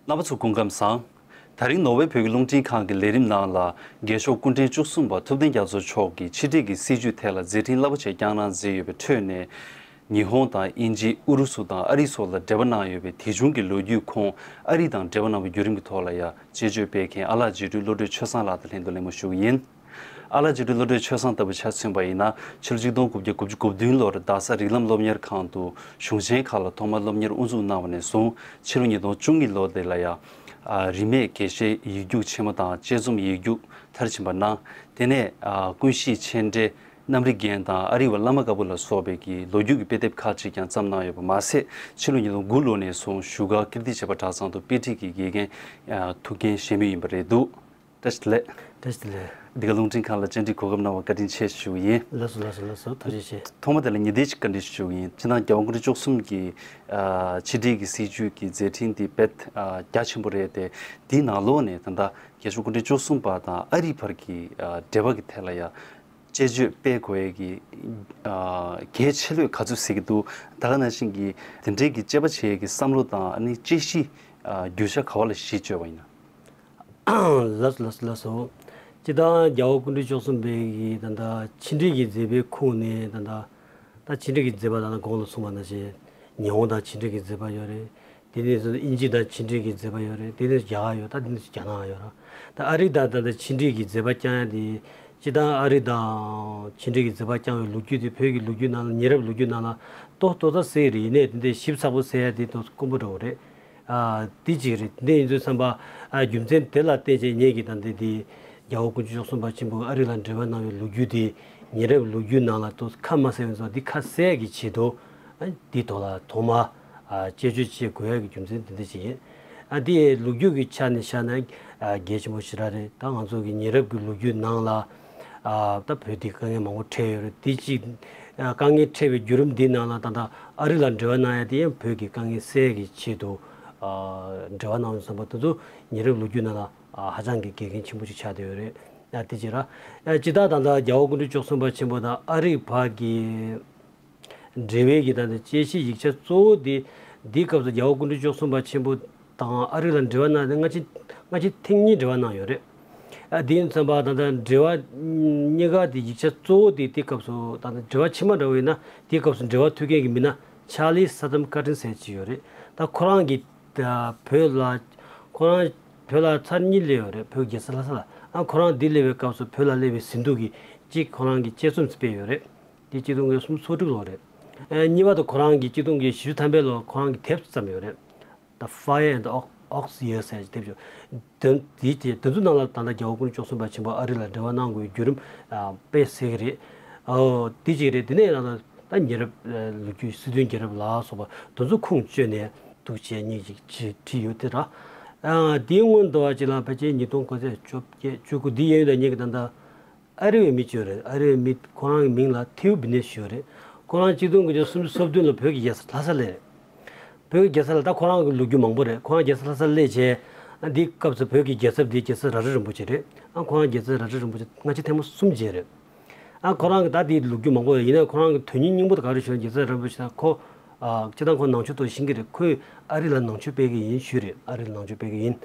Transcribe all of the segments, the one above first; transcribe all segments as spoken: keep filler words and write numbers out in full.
རྣམ་པ་ཚོ་སྐུ་ཁམས་བཟང་། དེ་རིང་ནོར་ཝེ་བོད་ཀྱི་རླུང་འཕྲིན་ཁང་གི་ལས་རིམ་ནང་ལ། རྒྱལ་མཆོག་སྐུ་ཕྲེང་བཅུ་གསུམ་པ་ཐུབ་བསྟན་རྒྱ་མཚོ་མཆོག་གི་ཆིག་སྒྲིལ་གྱི་སྲིད་བྱུས་ཐད་ལ་མཛད་འཕྲིན་རླབས་པོ་ཆེ་བསྐྱངས་གནང་མཛད་ཡོད་པའི་ཁྲོད་ནས། ཉི་ཧོང་དང་དབྱིན་ཇི། ཨུ་རུ་སུ་དང་ཨ་རི་སོགས་ལ་འབྲེལ་བ་གནང་ཡོད་པའི་དེ་བྱུང་གི་ལོ་རྒྱུས་ཁོང་ཨ་རི་དང་འབྲེལ་བ་གནང་བའི་བརྒྱུད་རིམ་གྱི་ཐོག་ལ་ཡང་དཔྱད་བརྗོད་སྤེལ་མཁན་ཨ་ལགས་རྗེ་སྤྲུལ་བློ་གྲོས་ཆོས་བཟང་ལགས་དང་ལྷན་དུ་གླེང་མོལ་ཞུ་གི་ཡིན། ཨ་ལགས་རྗེ་སྤྲུལ་བློ་གྲོས་ཆོས་བཟང་ལྟ་བུ་ཆ་མཚོན་པ་ཡིན་ན། ཕྱི་ལོ་ཆིག་སྟོང་དགུ་བརྒྱ་དགུ་བཅུ་གོ་བདུན་ལོར་རྡ་ས་རིགས་ལམ་སློབ་གཉེར་ཁང་དུ་གཞུང་ཆེན་ཁག་ལ་ཐོག་མར་སློབ་གཉེར་དབུ་འཛུགས་གནང་བ་ནས་བཟུང་། ཕྱི་ལོ་ཉིས་སྟོང་བཅུ་གཉིས་ལོ་དེ་ལ་ཡང་། ཨ། རིས་མེད་དགེ་བཤེས་ཡིག་རྒྱུགས་ཆེན་མོ་དང་དཔྱད་རྩོམ་ཡིག་རྒྱུགས་མཐར་ཕྱིན་པ་གནང་། དེ་ནས། ཨ། ཀུན་གཤིས་མཆན་འགྲེལ། གནམ་རི་རྒྱན་དང་ཨ་རི་བ་བླ་མ་དཀར་པོ་ལ་སོགས་པའི་གི་ལོ་རྒྱུས་ཀྱི་དཔེ་དེབ་ཁག་ཅིག་ཀྱང་བརྩམས་གནང་ཡོད་པ་མ་ཟད། ཕྱི་ལོ་ཉིས་སྟོང་དགུ་ལོ་ནས་བཟུང་བཞུགས་སྒར་ཀིརྟི་བྱེས་པ་གྲྭ་ཚང་དུ་དཔེ་ཁྲིད་ཀྱི་དགེ་རྒན། ཨ། ཐུགས་འགན་བཞེས་མུས་ཡིན་པ་རེད་འདུག། བཀྲ་ཤིས་བདེ་ལེགས། བཀྲ་ཤིས་བདེ་ལེགས། འདི་ག་རླུང་འཕྲིན་ཁང་ལ་བཅར་འདྲི་གོ་སྐབས་གནང་བར་བཀའ་དྲིན་ཆེ་ཞུ་གི་ཡིན། ལགས་སོ། ལགས་སོ། ལགས་སོ། ཐུགས་རྗེ་ཆེ། ཐོག་མ་དེ་ལ་ངེས་གཏན་ཅིག་བཀའ་འདྲི་ཞུ་གི་ཡིན། སྤྱིར་བཏང་རྒྱལ་བ་སྐུ་ཕྲེང་བཅུ་གསུམ་གྱི། ཨ། ཆིག་སྒྲིལ་གྱི་སྲིད་བྱུས་ཀྱི་མཛད་འཕྲིན་འདི་དཔེ། ཨ། རྒྱ་ཆེན་པོ་རེད་དེ། འདིའི་ནང་ལོགས་ནས་ད་ལྟ་རྒྱལ་མཆོག་སྐུ་ཕྲེང་བཅུ་གསུམ་པ་དང་ཨ་རི་བར་གྱི། ཨ། འབྲེལ་བ་གི་ཐད་ལ་ཡང་དཔྱད་བརྗོད་སྤེལ་དགོས་ཡས་ཀྱི། ཨ། གལ་ཆེ་ལོས་ག་ཚོད་གཟིགས་ཀྱི་འདུག། ད་ག་ནང་བཞིན་གྱི་དེ་འབྲེལ་གྱི་དཔྱད་པ་བྱེད་ཡས་ཀྱི་བསམ་བློ་དང་ཨ་ནི་དཔྱད་གཞི། ཨ། རྒྱུ་ཆ་ག་བ་ལ་གཞི་བཅོལ་བ་ཡིན་ན། ལགས་སོ། ལགས་སོ། ལགས་སོ། སྤྱིར་བཏང་རྒྱལ་བ་སྐུ་ཕྲེང་བཅུ་གསུམ་པའི་གི་ད་ལྟ་ཆིག་སྒྲིལ་གྱི་མཛད་པའི་ཁུངས་ནས་ད་ལྟ། ད་ཆིག་སྒྲིལ་གྱི་མཛད་པ་ད་ལྟ་གོང་ལ་གསུངས་པ་ནང་བཞིན་ཉི་ཧོང་དང་ཆིག་སྒྲིལ་གྱི་མཛད་པ་ཡོད་རེད། དེ་ནས་བཟུང་དབྱིན་ཇི་དང་ཆིག་སྒྲིལ་གྱི་མཛད་པ་ཡོད་རེད། དེ་ནས་རྒྱ་གར་ཡོད། ད་དེ་ནས་རྒྱ་ནག་ཡོད་རེད། ད་ཨ་རི་དང་ད་ལྟ་ཆིག་སྒྲིལ་གྱི་མཛད་པ་བསྐྱངས་ཡ་དེ། སྤྱིར་བཏང་ཨ་རི་དང་ཆིག་སྒྲིལ་གྱི་མཛད་པ་བསྐྱངས་པའི་ལོ་རྒྱུས་དེ་བོད་ཀྱི་ལོ་རྒྱུས་ནང་ལ། ཉེ་རབས་ལོ་རྒྱུས་ནང་ལ་ཏོག་ཏོག་ཙམ་གསལ་རེད། ཡིན་ནའི་དེ་འདྲའི་ཞིབ་ཚགས་པོ་གསལ་ཡ་དེ་ཏོག་ཙམ་དཀོན་པོ་འདྲ་བོ་རེད། ཨ། དེ་གཅིག་རེད། དེ་ཡིན་དུས་ཙམ་པ། ཨ། རྒྱུ་མཚན་དེ་ལ་བརྟེན་བྱས་ངེད་ཀྱིས་ད་ལྟ་དེ་རྒྱལ་བ་སྐུ་ཕྲེང་བཅུ་གསུམ་པ་ཆེན་པོས་ཨ་རི་ལ་འབྲེལ་བ་གནང་བའི་ལོ་རྒྱུས་དེ། ཉེ་རབས་ལོ་རྒྱུས་ནང་ལ་ཏོག་ཙམ་ཁ་མ་གསལ་བའི་ཙང་འདི་ཁ་གསལ་གྱི་ཆེད་དུ། ཨ། འདི་ཐོག་ལ་ཐོག་མ། ཨ། དཔྱད་བརྗོད་བྱེད་དགོས་ཡ་གི་རྒྱུ་མཚན་དེ་འདྲ་ཅིག་ཡིན། ཨ། འདི་ལོ་རྒྱུས་ཀྱི་ཆ་ནས་བཤད་ན། ཨ། གལ་ཆེན་པོ་ཞེ་དྲག་རེད། ད་ང་ཚོ་གི་ཉེ་རབས་ཀྱི་ལོ་རྒྱུས་ནང་ལ། ཨ། ད་བོད་འདི་དཀའ་ངལ་མང་པོ་འཕྲད་ཡོད་རེད། དེ་གཅིག། ཨ། དཀའ་ངལ་འཕྲད་པའི་བརྒྱུད་རིམ་འདི་ནང་ལ་ད་ལྟ་ཨ་རི་ལ་འབྲེལ་བ་གནང་ཡ་དེ་ཡང་བོད་ཀྱི་དཀའ་ངལ་སེལ་གྱི་ཆེད་དུ། ཨ། འབྲེལ་བ་གནང་བ་ཙམ་པ་དེ་ཚོ་ཉེ་རབས་ལོ་རྒྱུས་ནང་ལ། ཨ། ཧ་ཅང་གི་འགལ་རྐྱེན་ཆེན་པོ་ཞིག་ཆགས་བསྡད་ཡོད་རེད། ཨ། དེ་གཅིག་ར། ཨ། སྤྱིར་བཏང་ད་ལྟ་རྒྱལ་བ་སྐུ་ཕྲེང་བཅུ་གསུམ་པ་ཆེན་པོ་དང་ཨ་རི་བར་གྱི་འབྲེལ་བའི་གི་ད་ལྟ་དཔྱད་གཞི་ཡིག་ཆ་གཙོ་བོ་དེ། འདིའི་སྐབས་སུ་རྒྱལ་བ་སྐུ་ཕྲེང་བཅུ་གསུམ་པ་ཆེན་པོ་དང་ཨ་རི་ལ་འབྲེལ་བ་གནང་ནས་སྔ་ཕྱི། སྔ་ཕྱི་ཐེངས་གཉིས་འབྲེལ་བ་གནང་ཡོད་རེད། ཨ། དེ་ཡིན་ཙམ་པ་ད་ལྟ་འབྲེལ་བ་གཉིས་ཀ་དེ་ཡིག་ཆ་གཙོ་བོ་དེ་དེའི་སྐབས་སུ། ད་ལྟ་འབྲེལ་བ་ཕྱི་མ་འདྲ་བོ་ཡིན་ན་དེའི་སྐབས་སུ་འབྲེལ་བ་མཐུད་མཁན་གྱི་མི་སྣ་ཆར་ལི་སི་ཐམ་ཀར་ཏན་ཟེར་གྱི་ཡོད་རེད། ད་ཁོ་རང་གིས། ད་བོད་ལ། ཁོ་རང་བོད་ལ་ཚར་གཉིས་སླེབས་ཡོད་རེད། བོད་རྒྱལ་ས་ལྷ་ས་ལ། ཨ། ཁོ་རང་འདི་སླེབས་པའི་སྐབས་སུ་བོད་ལ་སླེབས་པའི་ཟིན་ཐོ་གི་གཅིག་ཁོ་རང་གིས་དཔྱད་རྩོམ་སྤེལ་ཡོད་རེད། དེ་གཅིག་སྟོང་དགུ་བརྒྱ་སུམ་ཅུ་སོ་དྲུག་ལོ་རེད། ཨ། གཉིས་པ་དེ་ཁོ་རང་གིས་གཅིག་སྟོང་དགུ་བརྒྱ་བཞི་བཅུ་ཐམ་པའི་ལོར་ཁོ་རང་གིས་དེབ་བརྩམས་ཡོད་རེད། The Fire and the Ox- Ox Years ཟེར་དེབ་ཅིག། དོན་དེ་དེ་དེ་ཚོ་ནང་ལ་ད་ལྟ་རྒྱལ་བ་སྐུ་ཕྲེང་བཅུ་གསུམ་པ་ཆེན་པོ་ཨ་རི་ལ་འབྲེལ་བ་གནང་དགོས་པའི་བརྒྱུད་རིམ། ཨ། དཔེ་གསལ་གྱི་རེད། ཨོ། དེ་གཅིག་རེད། དེ་ནས་ཡང་ད་ཉེ་རབས། ཨ། ལོ་རྒྱུས། སྲིད་དོན་རྒྱལ་རབས་ལ་སོགས་པ་དེ་ཚོ་ཁུངས་བཅོལ་ནས་འདུག་བྱས་གཉིས་ཅིག་བྲིས་བྲིས་ཡོད་དེ་ར། ཨ། དེའི་སྔོན་དུ་བ་ཅིག་ལ་ཕལ་ཆེར་ཉིས་སྟོང་དགུ་བརྒྱ་བཅོ་བརྒྱད་བཅུ་དགུ་འདི་ཡན་ཡོད་ད་ཉིད་ཀྱི་ད་ལྟ། ཨ་རི་བའི་མི་གཅིག་ཡོད་རེད། ཨ་རི་བའི་མི་ཁོ་རང་གི་མིང་ལ་ཐེའུ་བི་ནེ་ཞུ་ཡོད་རེད། ཁོ་རང་གཅིག་སྟོང་དགུ་བརྒྱ་སུམ་ཅུ་སོ་བདུན་ལ་བོད་ཀྱི་རྒྱལ་ས་ལྷ་སར་སླེབས་རེད། བོད་ཀྱི་རྒྱལ་ས་ལ་ད་ཁོ་རང་གི་ལོ་རྒྱུས་མང་པོ་རེད། ཁོ་རང་རྒྱལ་ས་ལྷ་སར་སླེབས་བྱས། ཨ། འདིའི་སྐབས་སུ་བོད་ཀྱི་རྒྱལ་ཚབ་འདི་རྒྱལ་ཚབ་རྭ་སྒྲེང་རིན་པོ་ཆེ་རེད། ཨ། ཁོ་རང་རྒྱལ་ཚབ་རྭ་སྒྲེང་རིན་པོ་ཆེ་སྔ་ཕྱི་ཐེངས་མ་གསུམ་མཇལ་རེད། ཨ། ཁོ་རང་གི་ད་དེའི་ལོ་རྒྱུས་མང་པོ་ཡོད། ཡིན་ན་ཁོ་རང་གི་དོན་སྙིང་སྙིང་པོ་དེ་ག་རེ་ཞུ་ན། རྒྱལ་ཚབ་རྭ་སྒྲེང་རིན་པོ་ཆེ་ད་ཁོ། ཨ། སྤྱིར་བཏང་ཁོ་ནང་ཆོས་ཐོག་ཤེས་ཀྱི་རེད། ཁོས་ཨ་རི་ལ་ནང་ཆོས་སྤེལ་གྱི་ཡིན་ཞུས་རེད། ཨ་རི་ལ་ནང་ཆོས་སྤེལ་གྱི་ཡིན།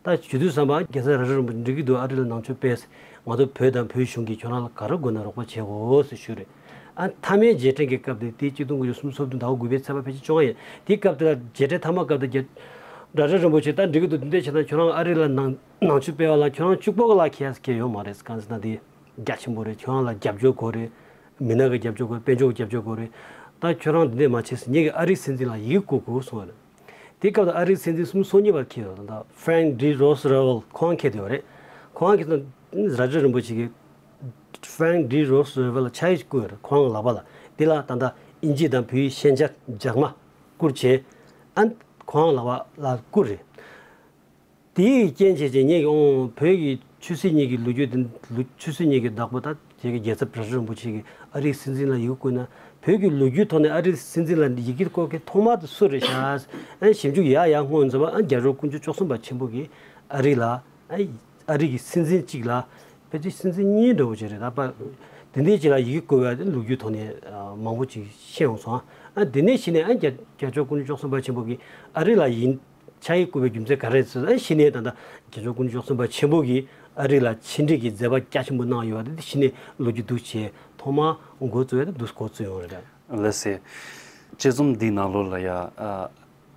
ད་ཞུ་དུས་ཙམ་པ་རྒྱལ་ཚབ་རྭ་སྒྲེང་རིན་པོ་ཆེ་འགྲིག་གི་འདུག། ཨ་རི་ལ་ནང་ཆོས་སྤེལ། ང་ཚོ་བོད་དང་བོད་གཞུང་གིས་ཁྱོད་རང་ལ་ག་རེ་དགོས་ན་རོགས་པ་བྱེད་དགོས་ཟེར་ཞུས་རེད། ཨ། མཐའ་མའི་རྗེས་དྲན་གྱི་སྐབས་དེ། དེ་གཅིག་སྟོང་དགུ་བརྒྱ་སུམ་ཅུ་སོ་བདུན་ཟླ་བ་དགུ་པའི་ཚེས་པ་ཕལ་ཆེར་བཅོ་ལྔ་ཡིན། དེའི་སྐབས་དེ་ལ་མཇལ་འཕྲད་མཐའ་མ་སྐབས་དེ་རྒྱ། རྭ་སྒྲེང་རིན་པོ་ཆེ་ད་འགྲིག་གི་འདུག། འདི་འདྲ་བྱས་ན་ཁྱོད་རང་ཨ་རི་ལ་ནང་ནང་ཆོས་སྤེལ་བ་ལ་ཁྱོད་རང་གཅིག་པོ་ག་ལ་ཁྱད་ཁྱད་ཡོད་མ་རེད། གང་ཟེར་ན་དེ་རྒྱ་ཆེན་པོ་རེད། ཁྱོད་རང་ལ་རྒྱབ་སྐྱོར་དགོས་རེད། མི་སྣ་གི་རྒྱབ་སྐྱོར་དགོས་རེད། དཔལ་འབྱོར་གྱི་རྒྱབ་སྐྱོར་དགོས་རེད། ད་ཁྱོད་རང་འདི་འདྲ་མ་བྱེད་ཟེར་ངེད་ཀྱིས་ཨ་རིའི་སྲིད་འཛིན་ལ་ཡི་གེ་བསྐུར་དགོས་གསུངས་པ་རེད། དེ་སྐབས་དུ་ཨ་རིའི་སྲིད་འཛིན་སུམ་ཅུ་སོ་གཉིས་པ་འཁེལ་ཡོད། ད་ལྟ་Franklin D Roosevelt ཁོང་འཁེལ་བསྡད་ཡོད་རེད། ཁོང་གིས་རྭ་སྒྲེང་རིན་པོ་ཆེ་གིས་Franklin D Roosevelt ལ་ཕྱག་ཡིག་བསྐུར་ཡོད་རེད། ཁོང་ལག་པ་ལ། འདི་ལ་ད་ལྟ་དབྱིན་ཇི་དང་བོད་ཡིག་ཤན་སྦྱར་རྒྱག་མ་བསྐུར་བྱས། ཨ། ཁོང་ལག་པ་ལ་བསྐུར་རེད། དེའི་རྐྱེན་བྱས་བྱས་ངེད་ཀྱིས། ཨོ། བོད་ཀྱི་ཆོས་སྲིད་གཉིས་ཀྱི་ལོ་རྒྱུས་དེ། ལོ། ཆོས་སྲིད་གཉིས་ཀྱི་བདག་པོ་ད་དེ་གི་རྒྱལ་ཚབ་རྭ་སྒྲེང་རིན་པོ་ཆེ་གིས་ཨ་རིའི་སྲིད་འཛིན་ལ་ཡི་གེ་བསྐུར་ན། བོད་ཀྱི་ལོ་རྒྱུས་ཐོག་ནས་ཨ་རིའི་སྲིད་འཛིན་ལ་ཡི་གེ་བསྐུར་མཁན་ཐོག་མ་དེ་སུ་རེད་ཤག། ཨ། ཞིབ་འཇུག་ཡག་ཡག་སྔོན་ཙམ་པ། ཨ། རྒྱལ་མཆོག་སྐུ་ཕྲེང་བཅུ་གསུམ་པ་ཆེན་པོ་གིས་ཨ་རི་ལ། ཨ། ཨ་རི་གི་སྲིད་འཛིན་གཅིག་ལ། ཕལ་ཆེར་སྲིད་འཛིན་གཉིས་འདྲ་བོ་ཅིག་རེད། ད་པ་དེ་འདྲའི་ཅིག་ལ་ཡི་གེ་བསྐུར་བ་དེ་ལོ་རྒྱུས་ཐོག་ནས། ཨ། མང་པོ་ཅིག་ཤེས་ཡོང་སོང་། ཨ། དེ་ནས་གཞི་ནས། ཨ། རྒྱ། རྒྱལ་མཆོག་སྐུ་ཕྲེང་བཅུ་གསུམ་པ་ཆེན་པོ་གིས་ཨ་རི་ལ་ཡིན། ཕྱག་ཡིག་བསྐུར་བའི་རྒྱུ་མཚན་ག་རེ་རེད་ཟེར་ན། གཞི་ནས་ད་ལྟ་རྒྱལ་མཆོག་སྐུ་ཕྲེང་བཅུ་གསུམ་པ་ཆེན་པོ་གིས་ཨ་རི་ལ་ཕྱི་འབྲེལ་གྱི་མཛད་པ་རྒྱ་ཆེན་པོ་གནང་ཡོད་པ་དེ་གཞི་ནས་ལོ་རྒྱུས་འདུག་བྱས། ཐོག་མར་འགོ་བཙུགས་ཡ་དེ་འདུག་འགོ་བཙུགས་ཡོང་རེད། ལགས་སེ། དཔྱད་རྩོམ་འདིའི་ནང་ལོགས་ལ་ཡ། ཨ།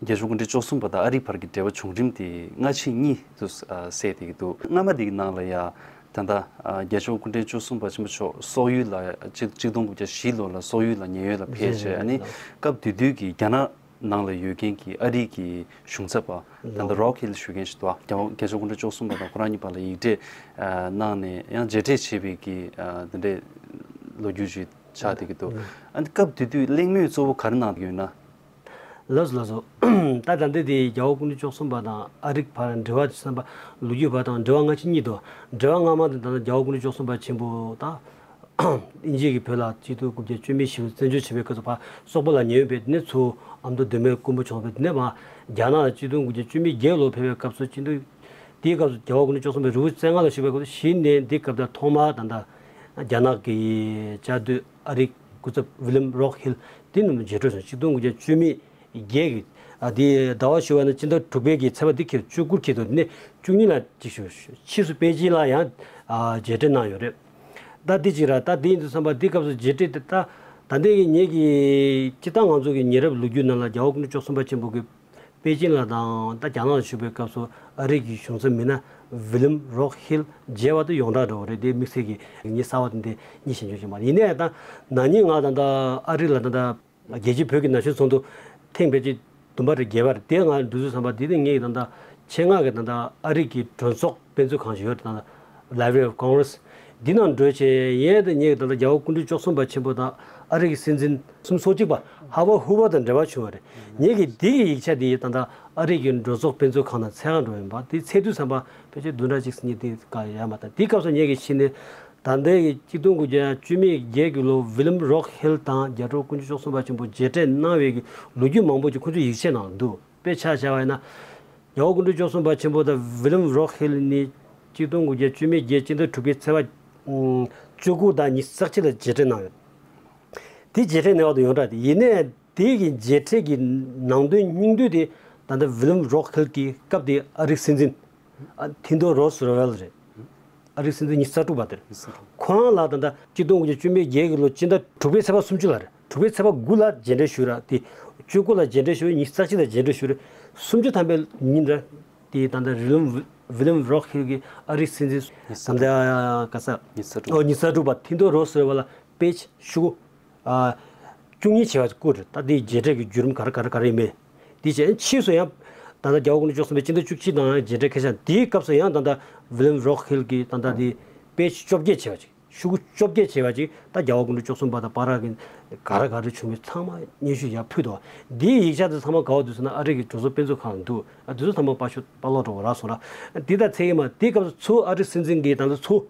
རྒྱལ་མཆོག་སྐུ་ཕྲེང་བཅུ་གསུམ་པ་དང་ཨ་རིའི་བར་གྱི་འབྲེལ་བ་བྱུང་རིམ་དེ་སྔ་ཕྱི་གཉིས་སུ་ཨ་གསལ་བསྡད་ཀྱི་འདུག་སྔ་མ་དེའི་ནང་ལ་ཡ། ད་ལྟ་ཨ་རྒྱལ་མཆོག་སྐུ་ཕྲེང་བཅུ་གསུམ་པ་ཆེན་པོ་མཆོག་སོག་ཡུལ་ལ་ཆིག་ཆིག་སྟོང་དགུ་བརྒྱ་བཞི་ལོ་ལ་སོག་ཡུལ་ལ་ཉེན་གཡོལ་ལ་ཕེབས་བྱས། ཨ་ནི་སྐབས་དེ་དུས་ཀྱི་རྒྱ་ནག་ནང་ལ་ཡོད་མཁན་གྱི་ཨ་རི་གི་གཞུང་ཚབ་པ་ད་ལྟ་རོག་ཧིལ་ཞུ་མཁན་ཞིག་འདུག་རྒྱལ་མཆོག་སྐུ་ཕྲེང་བཅུ་གསུམ་པ་དང་ཁོ་རང་གཉིས་བར་ལ་ཡིག་འབྲེལ་ཨ་གནང་ནས་ཡང་མཇལ་འཕྲད་བྱས་པའི་གི་ཨ་དེ་འདྲའི་ལོ་རྒྱུས་ཤིག་ཆགས་བསྡད་ཀྱི་འདུག་ཨ་ནི་སྐབས་དེ་དུས་གླེང་མོལ་གཙོ་བོ་ག་རེ་གནང་གི་ཡོད་ན། ལགས་སོ་ལགས་སོ། ད་ད་ལྟ་དེ་རྒྱལ་བ་སྐུ་ཕྲེང་བཅུ་གསུམ་པ་དང་ཨ་རིག་བར་འབྲེལ་བ་བསམ་པ་ལོ་རྒྱུས་བར་དང་འབྲེལ་བ་སྔ་ཕྱི་གཉིས་འདུག་འབྲེལ་བ་སྔ་མ་དེ་ད་ལྟ་རྒྱལ་བ་སྐུ་ཕྲེང་བཅུ་གསུམ་པ་ཆེན་པོ་དང་དབྱིན་ཇི་གིས་བོད་ལ་ཆིག་སྟོང་དགུ་བརྒྱ་བཅུ་མེད་བཞི་པ་བཙན་བྱོལ་བྱེད་པའི་སྐབས་སུ་ཕར་སོག་པོ་ལ་ཉེན་ཡོད་པས། དེ་ནས་ཚུར་ཨ་མདོ་མདོ་སྨད་དཀོན་པོ་བྱུང་བས། དེ་ནས་མར་རྒྱ་ནག་ལ་ཆིག་སྟོང་དགུ་བརྒྱ་བཅུ་མེད་བརྒྱད་ལོ་ཕེབས་པའི་སྐབས་སུ་ཆིག་སྟོང་། དེའི་སྐབས་སུ་རྒྱལ་བ་སྐུ་ཕྲེང་བཅུ་གསུམ་པས་རི་བོ་རྩེ་ལྔ་ལ་བཞུགས་པའི་སྐབས་སུ་གཞི་ནས་འདི་སྐབས་དང་ཐོག་མར་ད་ལྟ་རྒྱ་ནག་གི་བཅའ་སྡོད་ཨ་རིའི་སྐུ་ཚབ་ཝི་ལིམ་རོག་ཧིལ་དེ་རྣམས་མཇལ་འཕྲད་སོང་། ཆིག་སྟོང་དགུ་བརྒྱ་བཅུ་མེད་བརྒྱད་ཀྱི་ཨ་དེ་ཟླ་བ་བཞི་པ་ནས་སྤྱི་ཟླ་དྲུག་པའི་གི་ཚེས་པ་འདི་ཁེལ་བཅུ་དགུར་ཁེལ་འདུག་ནས་བཅུ་གཉིས་ལ་ཅིག་ཞུ། ཕྱིས་སུ་པེ་ཅིན་ལ་ཡང་ཨ་མཇལ་འཕྲད་གནང་ཡོད་རེད། ད་འདི་ཅིག་ར། ད་འདི་ཡིན་དུས་ཙམ་པ་འདི་སྐབས་སུ་མཇལ་འཕྲད་དེ་ད་ད་ལྟའི་གི་ངེད་ཀྱི་སྤྱིར་བཏང་ང་ཚོ་གི་ཉེ་རབས་ལོ་རྒྱུས་ནང་ལ་རྒྱལ་བ་སྐུ་ཕྲེང་བཅུ་གསུམ་པ་ཆེན་པོ་གི་པེ་ཅིན་ལ་དང་ད་རྒྱ་ནག་ལ་བཞུགས་པའི་སྐབས་སུ་ཨ་རི་གི་གཞུང་ཚབ་མི་སྣ་ཝི་ལིམ་རོག་ཧིལ་མཇལ་བ་དེ་ཡོངས་གྲགས་འདྲ་བོ་རེད། དེ་དམིགས་བསལ་གྱི་ངས་གསར་བ་དེ་འདི་གཉིས་ཞིབ་འཇུག་བྱས་མ་རེད། ཡིན་ནའི་ད་ན་ནིང་ང་ད་ལྟ་ཨ་རི་ལ་ད་ལྟ་རྒྱལ་སྤྱིའི་བོད་ཀྱི་ན་གཞོན་ཚོགས་འདུ་ཐེངས་ཕལ་ཆེར་བདུན་པ་རེ་བརྒྱད་པ་རེད། དེ་ང་འགྲོ་དུས་ཙམ་པ་དེ་ནི་ངས་ད་ལྟ་ཆེད་མངགས་ཀྱི་ད་ལྟ་ཨ་རི་གི་གྲོས་ཚོགས་དཔེ་མཛོད་ཁང་ཞིག་ཡོད་རེད། ད་ལྟ་Library of Congress འདི་ནང་འགྲོ་བྱས་ཡས་དེ་ངས་ད་ལྟ་རྒྱལ་བ་སྐུ་ཕྲེང་བཅུ་གསུམ་པ་ཆེན་པོ་དང་ཨ་རི་གི་སྲིད་འཛིན་གསུམ་སོ་གཅིག་པ་ཧ་བར་ཧུ་བར་དང་འབྲེལ་བ་བྱུང་བ་རེད། ངས་ཀྱི་འདི་གི་ཡིག་ཆ་འདི་ད་ལྟ་ཨ་རི་གི་གྲོས་ཚོགས་དཔེ་མཛོད་ཁང་ནང་འཚོལ་ག་འགྲོ་ཡིན་པ། འདི་འཚོལ་དུས་ཙམ་པ་ཕལ་ཆེར་བདུན་ཕྲག་གཅིག་ཙམ་གཉིས་དེ་ག་ཡ་མ་ད་འདི་སྐབས་སུ་ངས་ཀྱི་ཕྱི་ནས། ད་ལྟའི་གི་ཆིག་སྟོང་དགུ་བརྒྱ་བཅུ་མེད་བརྒྱད་ཀྱི་ལོ་ཝི་ལིམ་རོག་ཧིལ་དང་རྒྱལ་མཆོག་སྐུ་ཕྲེང་བཅུ་གསུམ་པ་ཆེན་པོ་མཇལ་འཕྲད་གནང་བའི་གི་ལོ་རྒྱུས་མང་པོ་ཅིག་ཁོ་ཚོའི་ཡིག་ཆའི་ནང་འདུག་དཔེ་ཆ་བཞག་པ་ཡིན་ན། རྒྱལ་བ་སྐུ་ཕྲེང་བཅུ་གསུམ་པ་ཆེན་པོ་དང་ཝི་ལིམ་རོག་ཧིལ་གཉིས་ཆིག་སྟོང་དགུ་བརྒྱ་བཅུ་མེད་བརྒྱད་སྤྱི་ཟླ་དྲུག་པའི་ཚེས་པ་བཅུ་དགུ་དང་ཉི་ཤུ་རྩ་གཅིག་ལ་མཇལ་འཕྲད་གནང་ཡོད། དེ་མཇལ་འཕྲད་གནང་བ་དང་ཡོངས་གྲགས་དེ་ཡིན་ནའི་དེ་གི་མཇལ་འཕྲད་ཀྱི་ནང་དོན་སྙིང་བསྡུས་དེ་ད་ལྟ་ཝི་ལིམ་རོག་ཧིལ་གྱི་སྐབས་དེ་ཨ་རིའི་སྲིད་འཛིན། ཨ་ཐི་དོ་རོ་སི་རོ་ཝེལ་རེད། ཨ་རིའི་སྲིད་འཛིན་ཉི་ཤུ་རྩ་དྲུག་པ་དེ་རེད། ཁོ་རང་ལ་ད་ལྟ་ཆིག་སྟོང་དགུ་བརྒྱ་བཅུ་མེད་བརྒྱད་ཀྱི་ལོ་སྤྱི་ཟླ་དྲུག་པའི་ཚེས་པ་སུམ་ཅུ་ལ་རེད། དྲུག་པའི་ཚེས་པ་དགུ་ལ་མཇལ་འཕྲད་ཞུས་ར་དེ། བཅུ་དགུ་ལ་མཇལ་འཕྲད་ཞུས། ཉི་ཤུ་རྩ་གཅིག་ལ་མཇལ་འཕྲད་ཞུས་རེད། སུམ་ཅུ་ཐམ་པའི་ཉིན་རེད། དེ་ད་ལྟ་རི་ལིམ་ཝི་ལིམ་རོག་ཧིལ་གྱི་ཨ་རིའི་སྲིད་འཛིན་ད་ལྟ་ག་ས་ཉི་ཤུ་རྩ་དྲུག་ཨོ་ཉི་ཤུ་རྩ་དྲུག་པ་ཐི་དོ་རོ་སི་རོ་ཝེལ་ལ་པེ་ཇི་ཤོག་གུ་ཨ་བཅུ་གཉིས་བྱས་པ་བསྐུར་རེད། ད་དེའི་མཇལ་འཕྲད་ཀྱི་བརྒྱུད་རིམ་ག་རེ་ག་རེ་ག་རེ་ཡིན་མིན། དེ་བྱས་ཕྱིས་སུ་ཡང་ད་ལྟ་རྒྱལ་བ་སྐུ་ཕྲེང་བཅུ་གསུམ་པའི་སྤྱི་ཟླ་བཅུ་གཅིག་དང་ཡང་མཇལ་འཕྲད་ཁ་ཤས། དེའི་སྐབས་སུ་ཡང་ད་ལྟ་ཝི་ལིམ་རོག་ཧིལ་གྱིས་ད་ལྟ་དེ་པེ་ཇི་བཅོ་བརྒྱད་བྱས་པ་ཅིག་ཤོག་གུ་བཅོ་བརྒྱད་བྱས་པ་ཅིག་ད་རྒྱལ་བ་སྐུ་ཕྲེང་བཅུ་གསུམ་པ་དང་བར་གྱི་ག་རེ་ག་རེ་བྱུང་མིན་ཚང་མ་སྙན་ཞུ་ཡར་ཕུལ་འདུག་འདིའི་ཡིག་ཆ་དེ་ཚང་མ་ག་པར་འདུག་ཟེར་ན་ཨ་རི་གི་གྲོས་ཚོགས་དཔེ་མཛོད་ཁང་ལ་འདུག་ཨ་དེ་ཚོ་ཚང་མ་དཔར་ཤོག་དཔར་ཀློག་འགྲོ་བ་རག་སོང་ར། འདི་ད་ཚད་ཀྱི་མ་འདི་སྐབས་སུ་ཚུར་ཨ་རིའི་སྲིད་འཛིན་གྱིས་ད་ལྟ་ཚུར་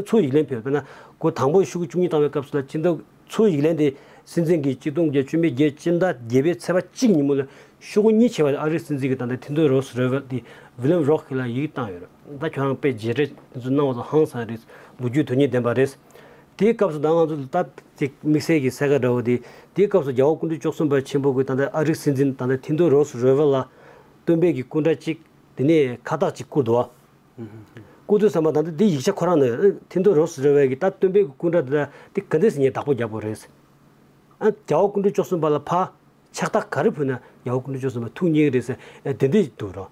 ཚུར་ཡིག་ལན་ཕེབས། དཔེར་ན་འགོ་དང་པོ་ཤོག་གུ་བཅུ་གཉིས་བཏང་བའི་སྐབས་སུ་ལ་སྤྱི་ཟླ་ཚུར་ཡིག་ལན་དེ་སྲིད་འཛིན་གྱིས་ཆིག་སྟོང་དགུ་བརྒྱ་བཅུ་མེད་བརྒྱད་སྤྱི་ཟླ་བརྒྱད་པའི་ཚེས་པ་གཅིག་ཉིན་མོ་ལ་ཤོག་གུ་གཉིས་བྱས་པ་ཨ་རིའི་སྲིད་འཛིན་གྱིས་ད་ལྟ་ཐི་དོ་རོ་སི་རོ་ཝེལ་དེ་ཝི་ལིམ་རོག་ཧིལ་ལ་ཡིག་བཏང་ཡོད་རེད། ད་ཁྱོད་རང་དཔེ་མཇལ་འཕྲད་དེ་ཚོ་གནང་བ་ཚོ་ཧང་སང་རེད། ལོ་རྒྱུས་དོན་སྙིང་ལྡན་པ་རེད། དེའི་སྐབས་སུ་ད་ང་ཚོ་ད་ཅིག་དམིགས་བསལ་གྱི་གསལ་ཁ་འདྲ་བོ་དེ། དེའི་སྐབས་སུ་རྒྱལ་བ་སྐུ་ཕྲེང་བཅུ་གསུམ་པ་ཆེན་པོ་གིས་ད་ལྟ་ཨ་རིའི་སྲིད་འཛིན་ད་ལྟ་ཐི་དོ་རོ་སི་རོ་ཝེལ་ལ་སྟོན་པའི་གི་སྐུ་འདྲ་གཅིག་དེ་ནས་ཁ་བཏགས་གཅིག་བསྐུར་འདུག་བ། བསྐུར་དུས་ཙམ་པ་ད་ལྟ་འདི་ཡིག་ཆ་ཁོ་རང་ནས་ཐི་དོ་རོ་སི་རོ་ཝེལ་གྱིས་ད་སྟོན་པའི་གི་སྐུ་འདྲ་དེ་ད་འདི་ག་འདྲས་སེ་ངས་བདག་པོ་རྒྱག་དགོས་རེད། ཨ་རྒྱལ་བ་སྐུ་ཕྲེང་བཅུ་གསུམ་པ་ལ་ཕར་ཕྱག་རྟགས་ག་རེ་ཕུལ་ན་རྒྱལ་བ་སྐུ་ཕྲེང་བཅུ་གསུམ་པ་ཐུགས་མཉེས་ཀྱི་རེད་ཟེར་དེ་འདྲས་འདུག་རོ།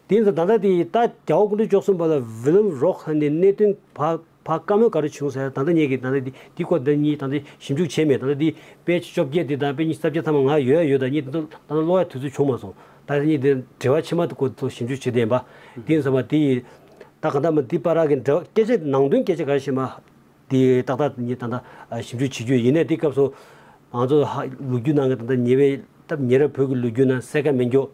དེ་ཡིན་ཙང་ད་ལྟ་དེ་ད་རྒྱལ་བ་སྐུ་ཕྲེང་བཅུ་གསུམ་པ་ལ་ཝི་ལིམ་རོག་ཧིལ་ནས་གནད་དོན་ཕར་ཕར་བཀའ་མོལ་ག་རེ་བྱུང་ཟེར། ད་ལྟ་ངེད་ཀྱིས་ད་ལྟ་འདི་འདི་སྐོར་འདི་གཉིས་ད་ལྟ་ཞིབ་འཇུག་བྱས་མེད། ད་ལྟ་འདི་པེ་ཇི་བཅོ་བརྒྱད་འདི་དང་པེ་ཇི་ཉི་ཤུ་རྩ་བརྒྱད་ཚང་མ་ང་ཡོད་ཡ་ཡོད། ད་གཉིས་འདི་ད་ལྟ་ཀློག་ཡ་དུས་ཚོད་བྱུང་མ་སོང་། ད་གཉིས་འདི་འབྲེལ་བ་ཕྱི་མ་དེ་སྐོར་ཚོ་ཞིབ་འཇུག་བྱེད་བསྡད་ཡིན་པ། དེ་ཡིན་ཙང་མ་འདི་ད་ག་ད་མ་འདི་བར་གྱི་འབྲེལ་བ་སྐད་ཆ་ནང་དོན་སྐད་ཆ་ག་རེ་བཤད་མ། དེ་ཏག་ཏག་ངས་ད་ལྟ་ཞིབ་འཇུག་བྱེད་རྒྱུ་ཡིན་ནའི་དེ་སྐབས་སུ་ང་ཚོ་ཧ་ལོ་རྒྱུས་ནང་གི་ད་ལྟ་ཉེ་བའི་སྟབས་ཉེ་རབས་བོད་ཀྱི་ལོ་རྒྱུས་ནང་གསལ་ཁ་མེད་མགྱོགས་